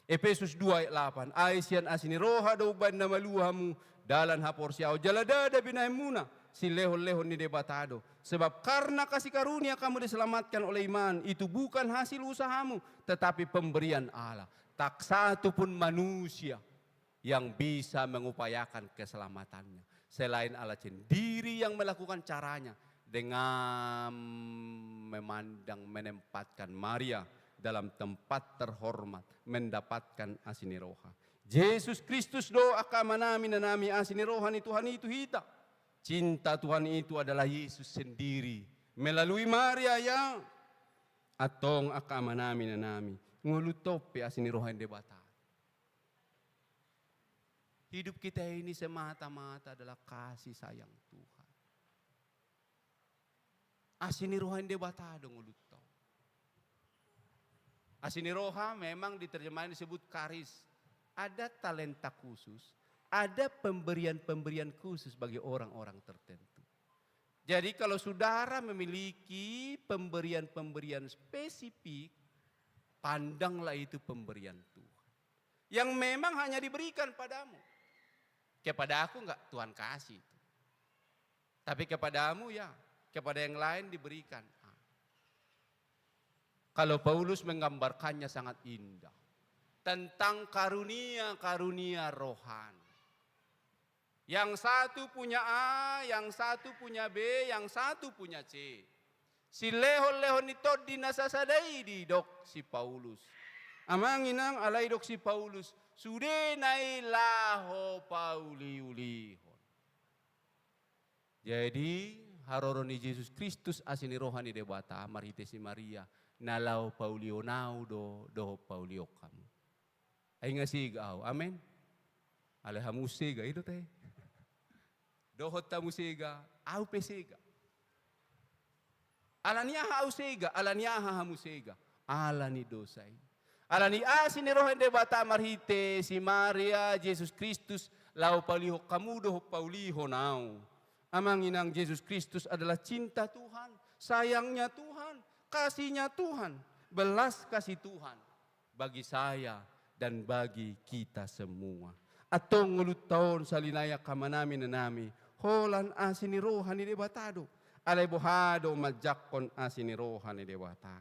Epesus dua ayat lapan, ai sian asi ni roha do umbahen na malua hamu, dalan haporseaon jala ndada binahenmuna, silehon-lehon ni Debata do. Sebab karena kasih karunia kamu diselamatkan oleh iman, itu bukan hasil usahamu, tetapi pemberian Allah. Tak satu pun manusia yang bisa mengupayakan keselamatannya selain Allah sendiri yang melakukan caranya dengan memandang, menempatkan Maria dalam tempat terhormat, mendapatkan asi ni roha. Jesus Kristus do angka amanami inanami asi ni roha ni Tuhan i tu hita. Cinta Tuhan itu adalah Yesus sendiri melalui Maria ya. Antong angka amanami inanami, ngolunta pe asi ni roha ni Debata. Hidup kita ini semata-mata adalah kasih sayang Tuhan. Asi ni roha ni Debata do ngolunta. Asi ni roha memang di terjemahan disebut karis. Ada talenta khusus, ada pemberian-pemberian khusus bagi orang-orang tertentu. Jadi kalau saudara memiliki pemberian-pemberian spesifik, pandanglah itu pemberian Tuhan. Yang memang hanya diberikan padamu. Kepada aku enggak Tuhan kasih itu. Tapi kepadamu ya, kepada yang lain diberikan. Kalau Paulus menggambarkannya sangat indah. Tentang karunia-karunia rohani. Yang satu punya A, yang satu punya B, yang satu punya C. Silehon-lehon ni tondi na sasada i didok si Paulus. Amang inang, alai didok si Paulus, sudena i laho pauliulihon. Jadi, haroro ni Jesus Kristus asi ni roha ni Debata, marhite si Maria, na laho paulihon au do, dohot paulihon hamu. Ai nga sega au, amen? Alai hamu sega, i do te. Dohot hamu sega, au pe sega. Ala ni aha au sega, ala ni aha hamu sega, ala ni dosa i. Ala ni asi ni roha ni Debata marhite si Maria, Jesus Kristus, laho paulihon hamu dohot paulihon au. Amang inang, Jesus Kristus adalah cinta Tuhan, sayangnya Tuhan, kasihnya Tuhan, belas kasih Tuhan bagi saya dan bagi kita semua. Antong ngolunta on sahali nai angka amanami inanami, holan asi ni roha ni Debata do. Alai boha do manjangkon asi ni roha ni Debata?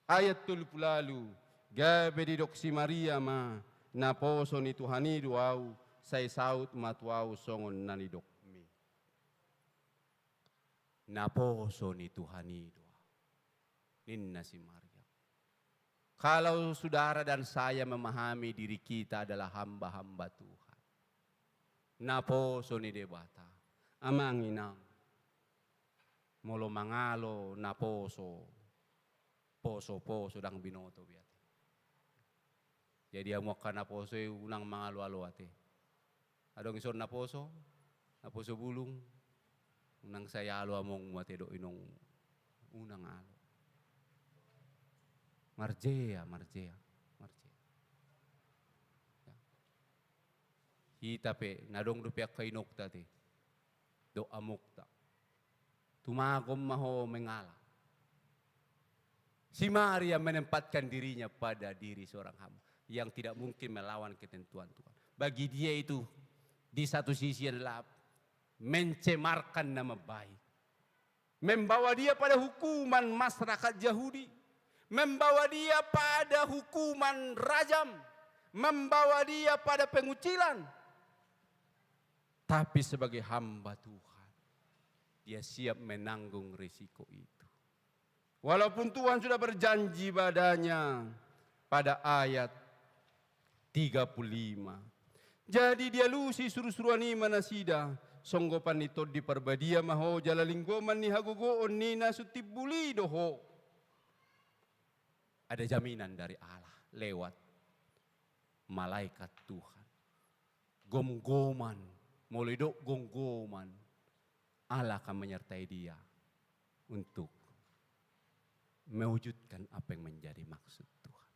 Ayat tolu pulu ualu, gabe didok si Maria ma, naposo ni Tuhan i do au, sai saut ma tu au songon na nidokmi. Naposo ni Tuhan i do au, ninna si Maria. Kalau saudara dan saya memahami diri kita adalah hamba-hamba Tuhan, naposo ni Debata, amang inang, molo mangalo naposo, poso-poso ndang binoto be ate. Jadi hamu angka naposo i unang mangalo-alo ate. Adong ison naposo, naposo bulung, unang sai alo amongmu ate dohot inongmu. Unang alo. Marjea, marjea, marjea. Ya. Hita pe, na adong dope angka inongta ate, dohot amokta. Tumagon ma ho mengala. Si Maria menempatkan dirinya pada diri seorang hamba yang tidak mungkin melawan ketentuan Tuhan. Bagi dia itu di satu sisi adalah mencemarkan nama baik. Membawa dia pada hukuman masyarakat Yahudi. Membawa dia pada hukuman rajam. Membawa dia pada pengucilan. Tapi sebagai hamba Tuhan, dia siap menanggung risiko itu. Walaupun Tuhan sudah berjanji padanya pada ayat tiga puluh lima. Jadi dialusi surusuruan i ma nasida, songgopan ni Tondi Parbadia ma ho jala linggoman ni hagogoon ni na so timbul i do ho. Ada jaminan dari Allah lewat malaikat Tuhan. Gomgoman, molo didok gomgoman, Allah akan menyertai dia untuk mewujudkan apa yang menjadi maksud Tuhan.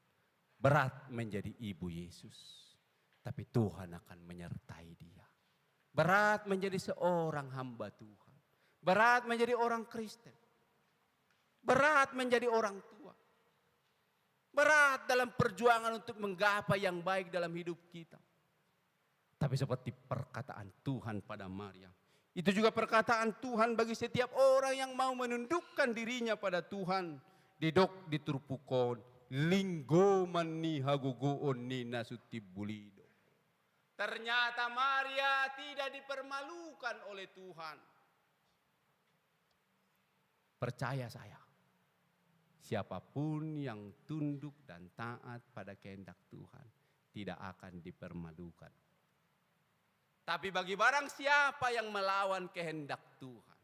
Berat menjadi ibu Yesus, tapi Tuhan akan menyertai dia. Berat menjadi seorang hamba Tuhan. Berat menjadi orang Kristen. Berat menjadi orang tua. Berat dalam perjuangan untuk menggapai yang baik dalam hidup kita. Tapi seperti perkataan Tuhan pada Maria, itu juga perkataan Tuhan bagi setiap orang yang mau menundukkan dirinya pada Tuhan. Didok di turpuk on, linggoman ni hagogoon ni na so timbul i do. Ternyata Maria tidak dipermalukan oleh Tuhan. Percaya saya, siapapun yang tunduk dan taat pada kehendak Tuhan tidak akan dipermalukan. Tapi bagi barang siapa yang melawan kehendak Tuhan,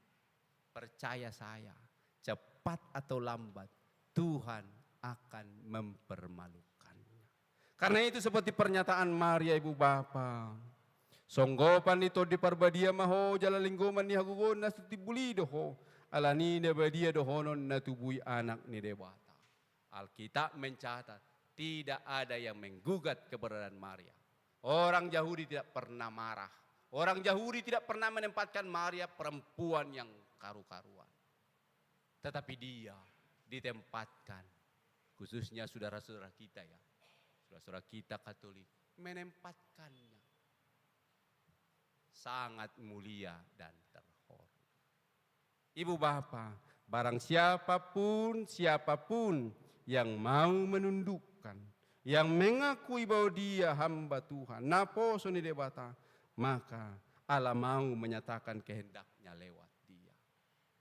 percaya saya, cepat atau lambat, Tuhan akan mempermalukannya. Karena itu, seperti pernyataan Maria ibu bapa, songgopan ni Tondi Parbadia ma ho jala linggoman ni hagogoon na so timbul i do ho, ala ni na badia dohonon na tubu i Anak ni Debata. Alkitab mencatat, tidak ada yang menggugat keberadaan Maria. Orang Yahudi tidak pernah marah. Orang Yahudi tidak pernah menempatkan Maria perempuan yang karu-karuan. Tetapi dia ditempatkan, khususnya saudara-saudara kita, ya, saudara-saudara kita Katolik, menempatkannya sangat mulia dan terhormat. Ibu bapa, barang siapapun, siapapun yang mau menundukkan, yang mengakui bahwa dia hamba Tuhan, naposo ni Debata, maka Allah mau menyatakan kehendaknya lewat dia.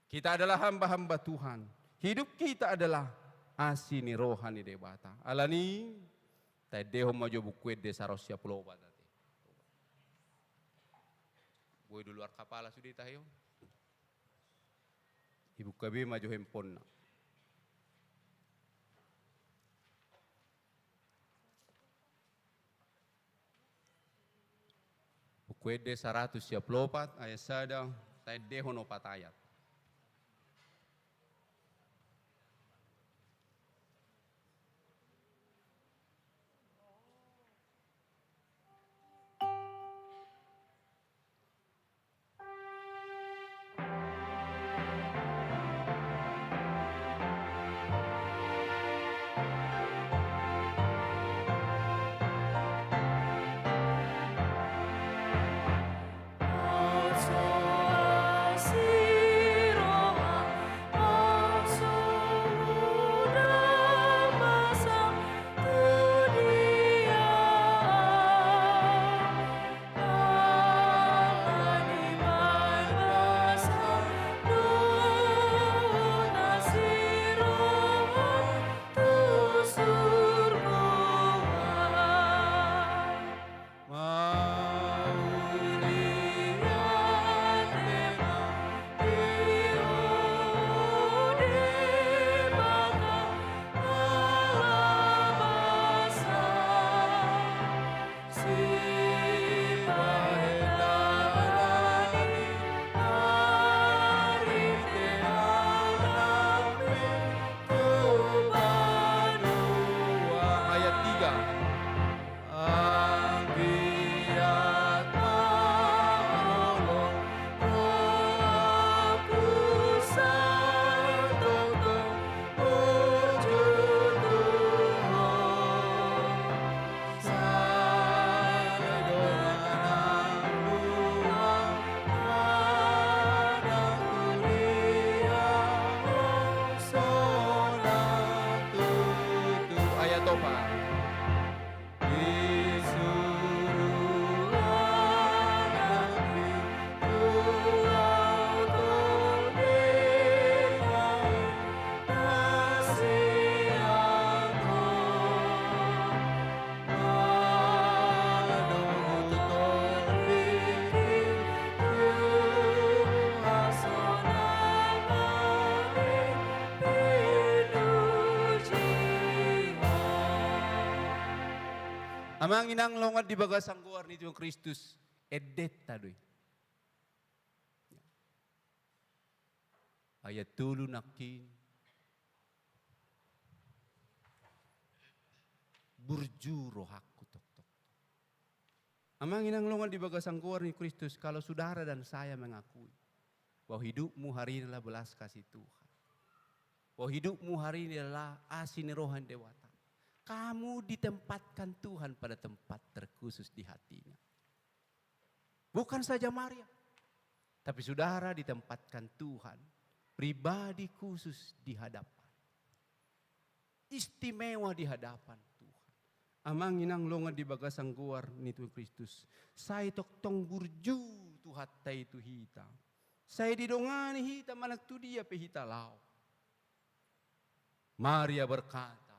Kita adalah hamba-hamba Tuhan. Hidup kita adalah asi ni roha ni Debata. Alani, taendehon ma jo Buku Ende saratus sia pulu opat ate. Boi do luar kapala sude tahe on. Ibuka be ma jo handphonena. Buku Ende saratus sia pulu opat ayat sada, taendehon opat ayat. Ayat tiga. Ayat opat. Amang inang longan di bagasan goar ni Tuhan Kristus, endenta do i. Ayat tolu nangkin. Burju rohangku tongtong. Amang inang longan di bagasan goar ni Kristus, kalau saudara dan saya mengakui bahwa hidupmu hari ini adalah belas kasih Tuhan, bahwa hidupmu hari ini adalah asi ni roha ni Debata, kamu ditempatkan Tuhan pada tempat terkhusus di hatinya. Bukan saja Maria, tapi saudara ditempatkan Tuhan pribadi khusus di hadapan, istimewa di hadapan Tuhan. Amang inang longan di bagasan goar ni Tuhan Kristus, sai tongtong burju Tuhanta i tu hita. Sai didongani hita manang tu dia pe hita laho. Maria berkata,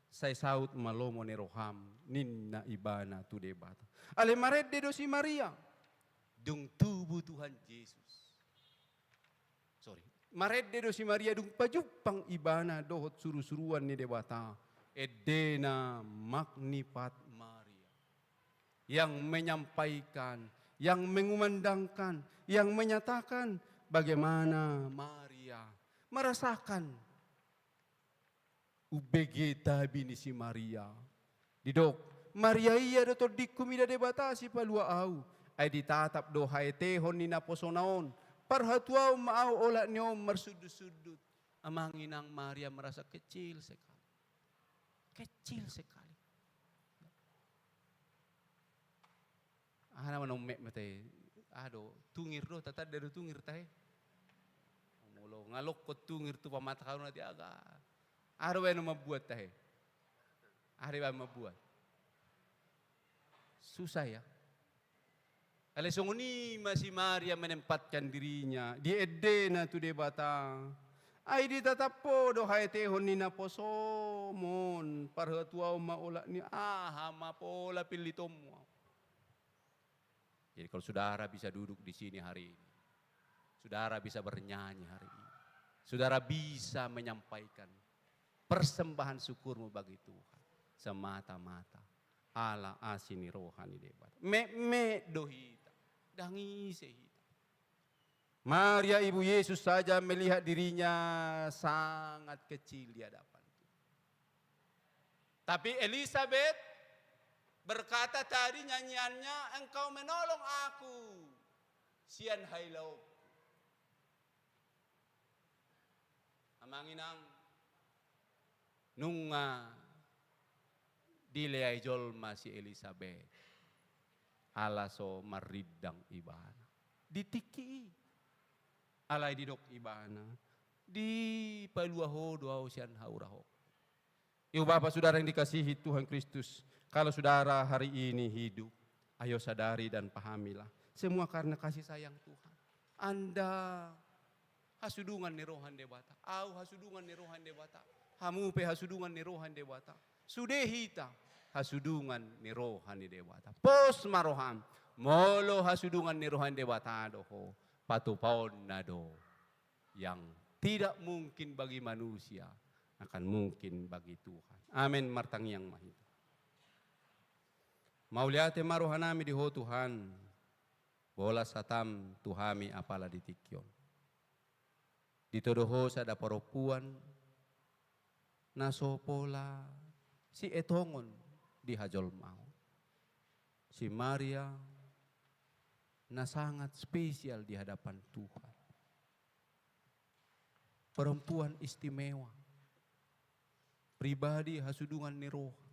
"Sai saut ma lomo ni roham," ninna ibana tu Debata. Alai marende do si Maria, dung tubu Tuhan Jesus. Sorry. Marende do si Maria dung pajumpang ibana dohot surusuruan ni Debata. Endena Magnificat Maria. Yang menyampaikan, yang mengumandangkan, yang menyatakan bagaimana Maria merasakan Umbege tabi ni si Maria. Didok, Maria ia do tondingku mida Debata sipalua au. Ai ditatap do haetehon ni naposona on. Parhatuaon ma au olat ni on marsundut-sundut. Amang inang, Maria merasa kecil sekali. Kecil sekali. Aha nama na ummek ma tahe? Aha do, tungir do, tatanda do tungir tahe. Molo ngalongkon tungir tu pamatahon na tiaga. Aha do baen mambuat tahe? Aha do baen mambuat? Susah ya. Alai songon i ma si Maria menempatkan dirinya, diendena tu Debata. Ai ditatap ho do haetehon ni naposomon, parhatuaon ma olat ni, aha ma pola pillitonmu au. Jadi kalau saudara bisa duduk di sini hari ini, saudara bisa bernyanyi hari ini, saudara bisa menyampaikan persembahan syukurmu bagi Tuhan, semata-mata ala asi ni roha ni Debata. Metmet do hita, ndang ise hita. Maria ibu Yesus saja melihat dirinya sangat kecil di hadapan Tuhan. Tapi Elisabet berkata tadi nyanyiannya, "Engkau menolong aku sian hailaonku." Amang inang, nunga dileai jolma si Elisabet, ala so marrindang ibana. Di tingki i, alai didok ibana, dipalua ho do au sian haurahon. Ibu bapa saudara yang dikasihi Tuhan Kristus, kalau saudara hari ini hidup, ayo sadari dan pahamilah, semua karena kasih sayang Tuhan. Anda hasudungan ni roha ni Debata, au hasudungan ni roha ni Debata, hamu pe hasudungan ni roha ni Debata. Sude hita hasudungan ni roha ni Debata. Pos ma roham, molo hasudungan ni roha ni Debata do ho, patupaonna do. Yang tidak mungkin bagi manusia akan mungkin bagi Tuhan. Amin. Martangiang ma hita. Mauliate ma rohanami di Ho Tuhan, bolas hataM tu hami apala di tingki on. Ditodo Ho sada parompuan na so pola sietongon di hajolmaon. Si Maria na sangat spesial di hadapan Tuhan. Perempuan istimewa, pribadi hasudungan ni roha,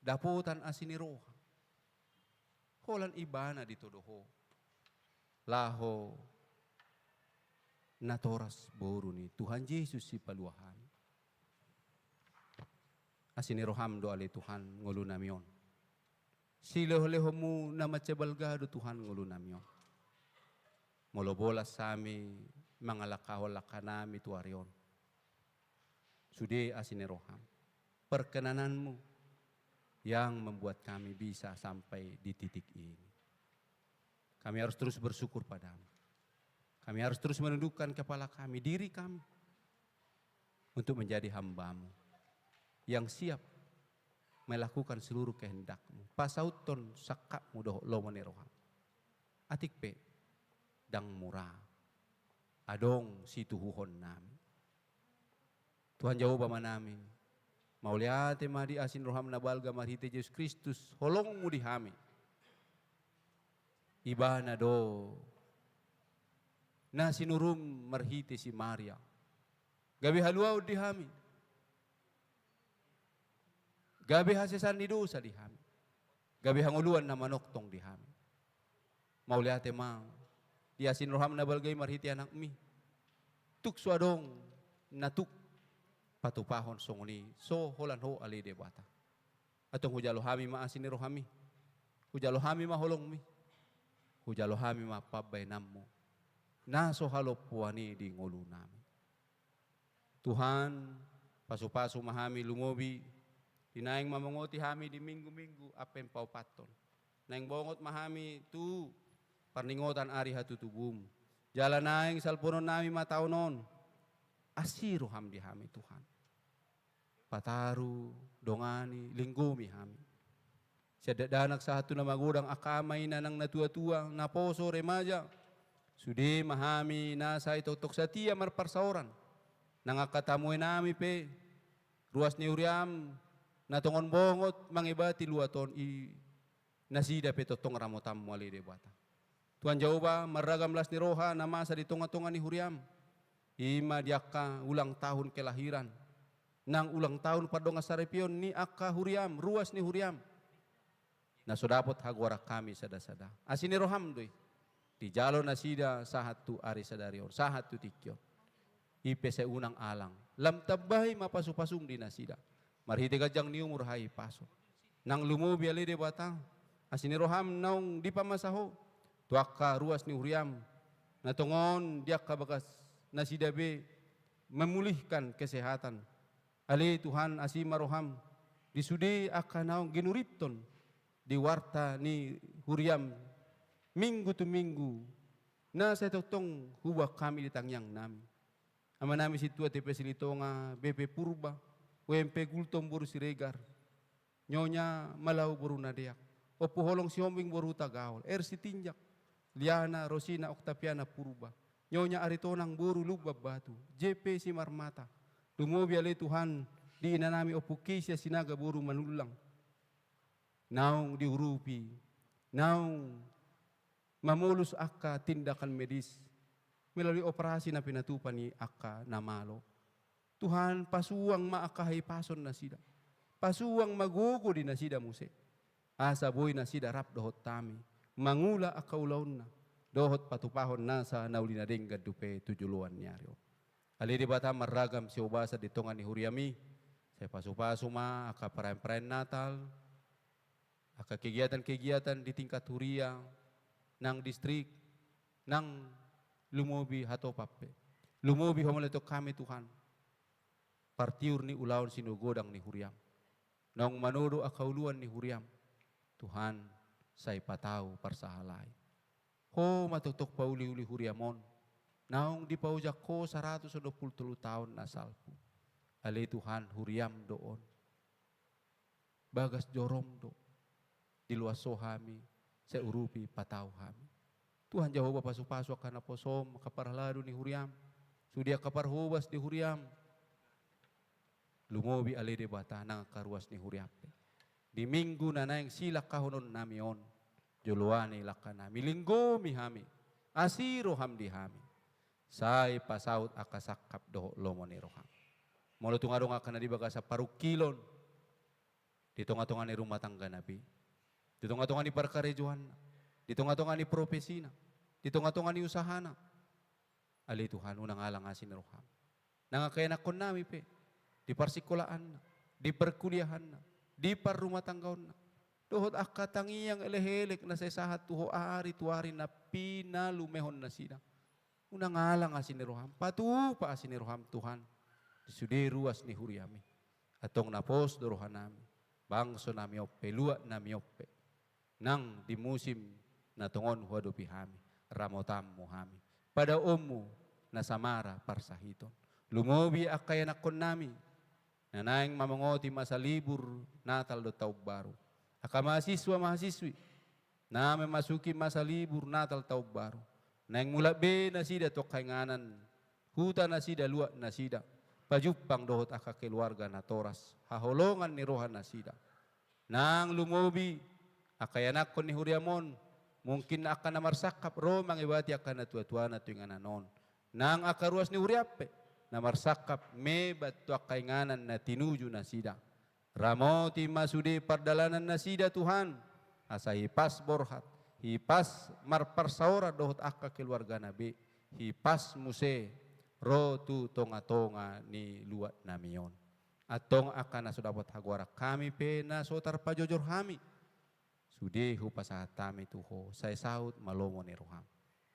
dapotan asi ni roha. Holan ibana ditodo Ho laho natoras boru ni Tuhan Jesus sipalua hami. Asi ni rohaM do ale Tuhan ngolunami on. SilehonlehonMu na mansai balga do Tuhan ngolunami on. Molo bolas hami mangalangkahon langkanami tu ari on, sude asi ni rohaM, perkenananMu yang membuat kami bisa sampai di titik ini. Kami harus terus bersyukur pada-Mu. Kami harus terus menundukkan kepala kami, diri kami, untuk menjadi hamba-Mu yang siap melakukan seluruh kehendak-Mu. Pasauthon sangkap-Mu dohot lomo ni roha-Mu. Atik pe ndang mura, adong situhuhonnami. Tuhan Jahowa Amanami, mauliate ma di asi ni rohaM na balga marhite Jesus Kristus, holongMu di hami. Ibana do na sinuruM marhite si Maria, gabe haluaon di hami, gabe hasesaan ni dosa di hami, gabe hangoluan na manongtong di hami. Mauliate ma di asi ni rohaM na balga i marhite AnakMi. Tung so adong na tuk patupahon songon i, so holan Ho ale Debata. Antong hujalo hami ma asi ni rohaMi. Hujalo hami ma holongMi. Hujalo hami ma pambahenanMu na so halompoan i di ngolunami. Tuhan, pasupasu ma hami lumobi di naeng mamongoti hami di minggu-minggu Advent paopathon. Naeng bongot ma hami tu parningotan ari hatutubuM. Jala naeng salpunonnami ma taon on. Asi rohaM di hami, Tuhan. Pataru, dongani, linggomi hami. Sian dakdanak sahat tu na magodang, angka ama, ina, nang na tua-tua, naposo, remaja. Sude ma hami na sai tongtong satia marparsaoran. Nang angka tamuenami pe, ruas ni huriam, na tongon bongot mangebati luat on, i nasida pe tongtong ramotanmu ale Debata. Tuhan Jahowa, marragam las ni roha na masa di tonga-tonga ni huriam. I ma di angka ulang tahun kelahiran, nang ulang tahun pardongansaripeon ni angka huriam, ruas ni huriam, na so dapot hagoaran hami sada-sada. Asi ni roham do i. Dijalo nasida sahat tu ari sadari on, sahat tu tingki on. I pe sai unang alang. Lam tambai ma pasu-pasum di nasida. Marhite ganjang ni umur hahipason. Nang lumobi ale Debata, asi ni roham naung dipamasa Ho tu angka ruas ni huriam, na tongon di angka bagas nasida be memulihkan kesehatan. Ale Tuhan, asi ma roham di sude angka naung ginurithon di warta ni huriam minggu tu minggu, na sai tongtong huboan hami di tangiangnami. Amanami sintua T P Silitonga, B P Purba, W M P Gultom boru Siregar, Nyonya Malau boru Nadeak, Ompu Holong Sihombing boru Hutagaol, R Sitinjak, Liana Rosina Oktaviana Purba, Nyonya Aritonang boru Lumban Batu, J P Simarmata, lumobi ale Tuhan di inanami Ompu Kesia Sinaga boru Manullang, naung diurupi, naung mamolus angka tindakan medis melalui operasi na pinatupa ni angka na malo. Tuhan, pasuang ma angka hahipason nasida. Pasuang ma gogo di nasida muse. Asa boi nasida rap dohot hami mangula angka ulaonna dohot patupahon nasa na uli na denggan dope tu joloan ni ari on. Ale Debata marragam siobasa di tonga ni huriami, sai pasu-pasu ma angka perayaan-perayaan Natal, angka kegiatan-kegiatan di tingkat huria, nang distrik, nang lumobi hatopan pe. Lumobi Ho mauliate hami Tuhan, partiur ni ulaon sinugodang ni huriam. Naung manodo angka uluan ni huriam, Tuhan, sai patau parsahalai. Ho ma tongtong pauli-uli huriam on, naung dipaojak Ho saratus onom pulu tolu taon na salpu. Ale Tuhan, huriam do on. Bagas jorom do. Diloas Ho hami, sai urupi patau hami. Tuhan Jahowa, pasu-pasu angka naposom, angka parhalado ni huriam, sude angka parhobas di huriam. Lumobi ale Debata nang angka ruas ni huriam pe. Di minggu na naeng silangkahononnami on, joloan ni langkanami, linggomi hami, asi roham di hami. Sai pasaut angka sangkap dohot lomo ni roham. Molo tung adong angka na di bagasan parungkilon, di tonga-tonga ni rumah tanggana pe, di tonga-tonga ni parkarejoanna, di tonga-tonga ni profesina, di tonga-tonga ni usahana. Ale Tuhan, unang alang asi ni roham. Nang angka ianakkonnami pe, di parsikolaanna, di parkuliahanna, di parrumahtanggaonna, dohot angka tangiang elek-elek na sai sahat tu Ho ari tu ari na pinalumehon nasida. Unang alang asi ni roham, patupa asi ni roham Tuhan, di sude ruas ni huriami. Antong na pos do rohanami, bangsonami on pe, luatnami on pe, nang di musim na tongon huadopi hami, ramotanmu hami, padaonmu na samara parsahiton. Lumobi angka ianakkonnami, na naeng mamongoti masa libur Natal dohot Taon Baru. Angka mahasiswa mahasiswi, na memasuki masa libur Natal Taon Baru. Naeng mulak be nasida tu angka inganan, huta nasida, luat nasida, pajumpang dohot angka keluarga natoras, haholongan ni roha nasida. Nang lumobi angka ianakkon ni huriam on, mungkin angka na marsangkap ro mangebati angka natua-tuana tu inganan on. Nang angka ruas ni huriam pe, na marsangkap mebat tu angka inganan na tinuju nasida. Ramoti ma sude pardalanan nasida Tuhan, asa hipas borhat, hipas marparsaoran dohot angka keluargana be, hipas muse ro tu tonga-tonga ni luatnami on. Antong angka na so dapot hagoaran hami pe na so tarpajojor hami, sude hupasahat hami tu Ho, sai saut ma lomo ni roham.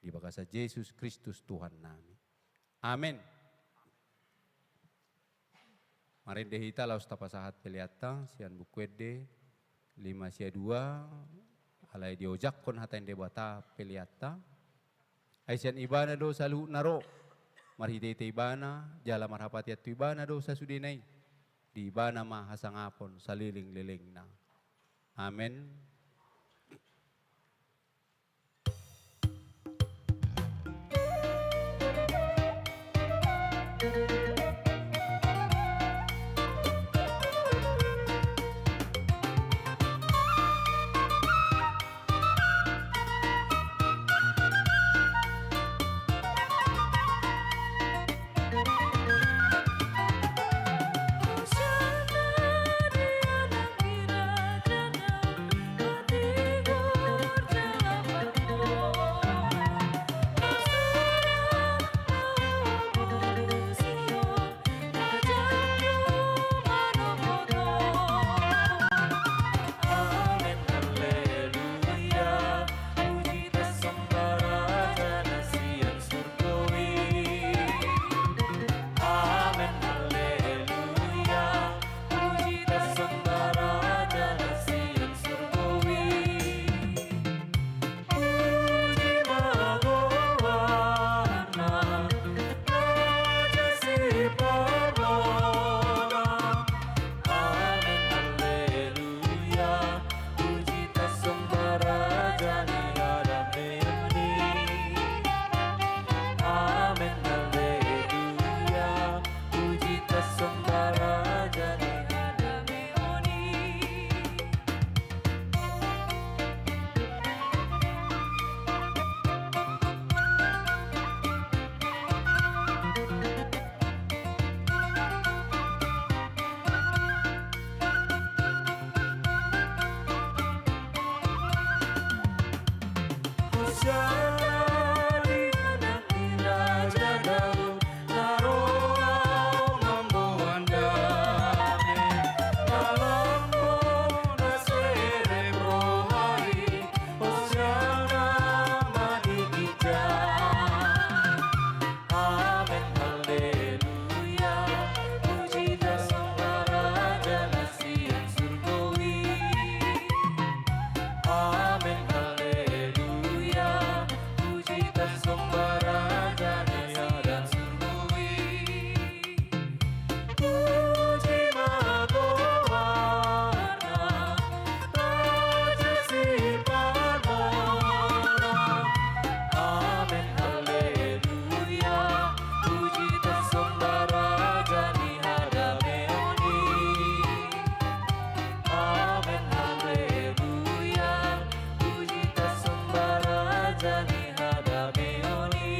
Di bagasan Jesus Kristus Tuhannami. Amen. Marende hita laos tapasahat peleanta sian Buku Ende lima sia dua, alai diojakkon hata ni Debata peleanta. Ai sian Ibana do saluhutna ro, marhite-hite Ibana, jala marhapatean tu Ibana do sasudena i. Di Ibana ma hasangapon saleleng-lelengna. Amen. Hosiana di anak ni Raja Daud, na ro mamboan dame, na lambok na serep roha i, hosiana ma di ginjang. Amen, haleluya, puji tasomba Raja na sian surgo i. Amen, haleluya, puji tasomba Raja na sian surgo i. Puji ma goarna, Raja si parmohonan. Amen, haleluya, puji tasomba Raja ni hadameon i. Amen, haleluya, puji tasomba Raja ni hadameon i.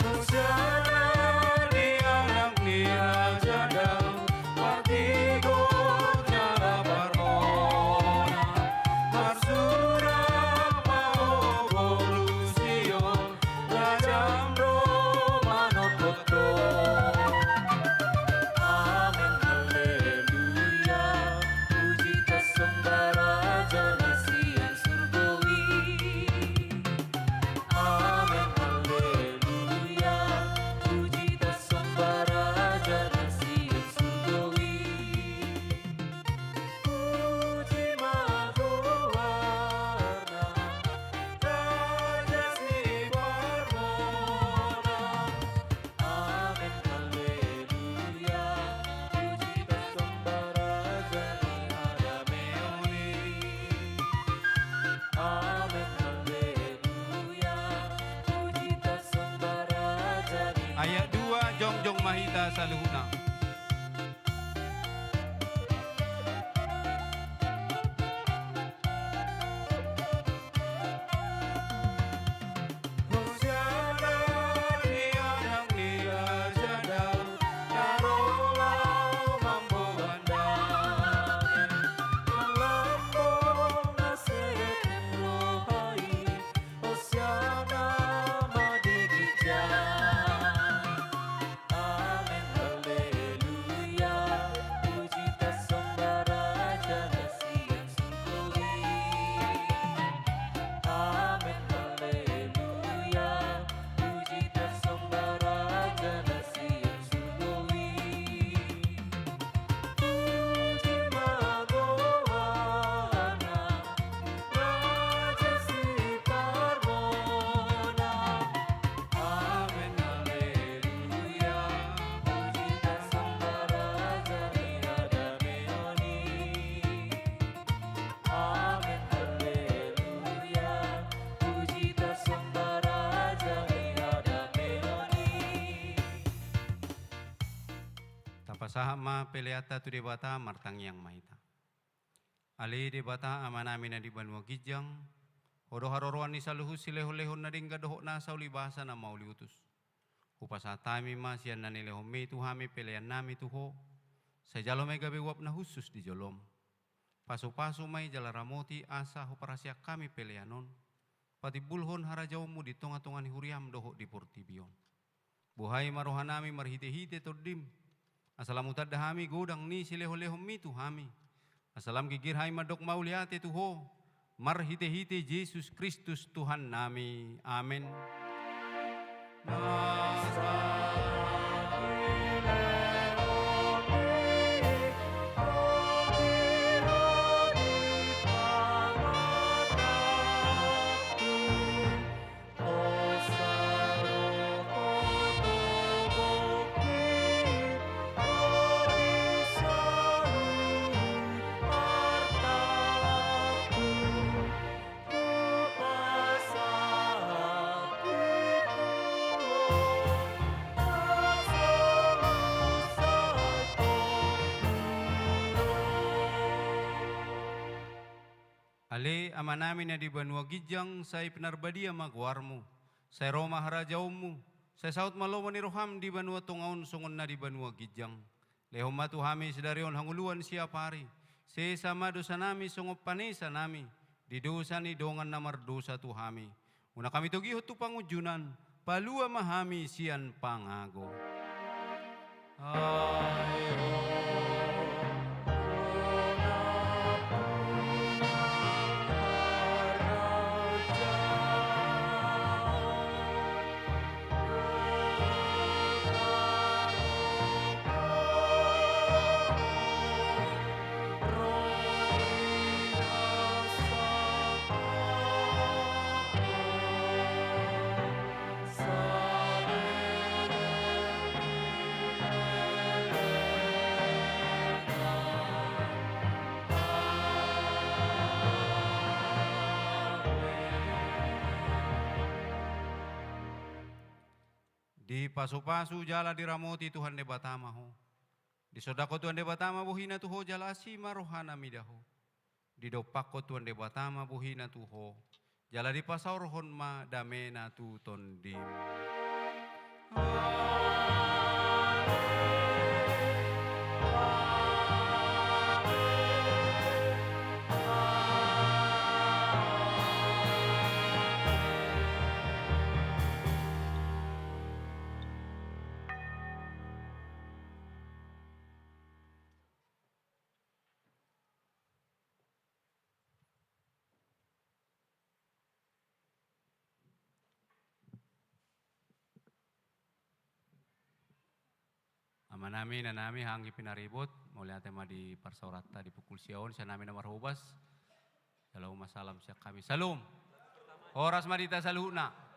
Hosiana di anak ni Raja Daud, partigor jala parmohonan. Marsurak ma ho boru Sion, Rajam ro manopot ho. Amen, haleluya, puji tasomba Raja na sian surgo i. Amen, haleluya, puji tasomba Raja na sian surgo i. Puji ma goarna, Raja si parmohonan. Amen, haleluya, puji tasomba Raja ni hadameon i. Amen, haleluya, puji tasomba Raja ni. Ayat dua, jongjong ma hita saluhutna. Hosiana di anak ni Raja Daud, na ro mamboan dame, na lambok na serep roha i, hosiana ma di ginjang. Amen, haleluya, puji tasomba Raja na sian surgo i. Amen, haleluya, puji tasomba Raja na sian surgo i. Puji ma goarna, Raja si parmohonan. Amen, haleluya, puji tasomba Raja ni hadameon i. Amen, haleluya, puji tasomba Raja ni hadameon i. Tapasahat ma peleanta tu Debata, martangiang ma hita. Ale Debata Amanami na di banua ginjang, Ho do haroroan ni saluhut silehonlehon na denggan dohot nasa uli basa na mauli utus. Hupasahat hami ma sian na nilehonMi tu hami peleannami tu Ho, sai jalo ma i gabe uap na hushus di joloM. Pasupasu ma i jala ramoti asa huparhaseang hami pelean on, patimbulhon harajaonMu di tongatonga ni huriaM dohot di portibi on. Buhai ma rohanami marhitehite TondiM, asa lam hutanda hami godang ni silehonlehonMi tu hami, Asa lam ginggir hami mandok mauliate tu Ho, marhitehite Jesus Kristus Tuhannami. Amen. Ale Amanami na di banua ginjang, sai pinarbadia ma goarMu. Sai ro ma harajaonMu. Sai saut ma lomo ni rohaM di banua tonga on songon na di banua ginjang. Lehon ma tu hami sadari on hangoluan siapari. Sesa ma dosanami songon panesanami di dosa ni dongan na mardosa tu hami. Unang hami togihon tu pangunjunan, palua ma hami sian pangago. Dipasupasu jala diramoti Tuhan Debata ma ho. Disondangkon Tuhan Debata ma bohiNa tu ho jala asi ma rohaNa mida ho. Didompakkon Tuhan Debata ma bohiNa tu ho, jala dipasaorhon ma dameNa tu tondim. Amanami, inanami, anggi pinaribot, mauliate ma di parsaoranta di pukul sia on, sian hami na marhobas. Jalo ma salam sian hami. Syalom. Horas ma di hita saluhutna.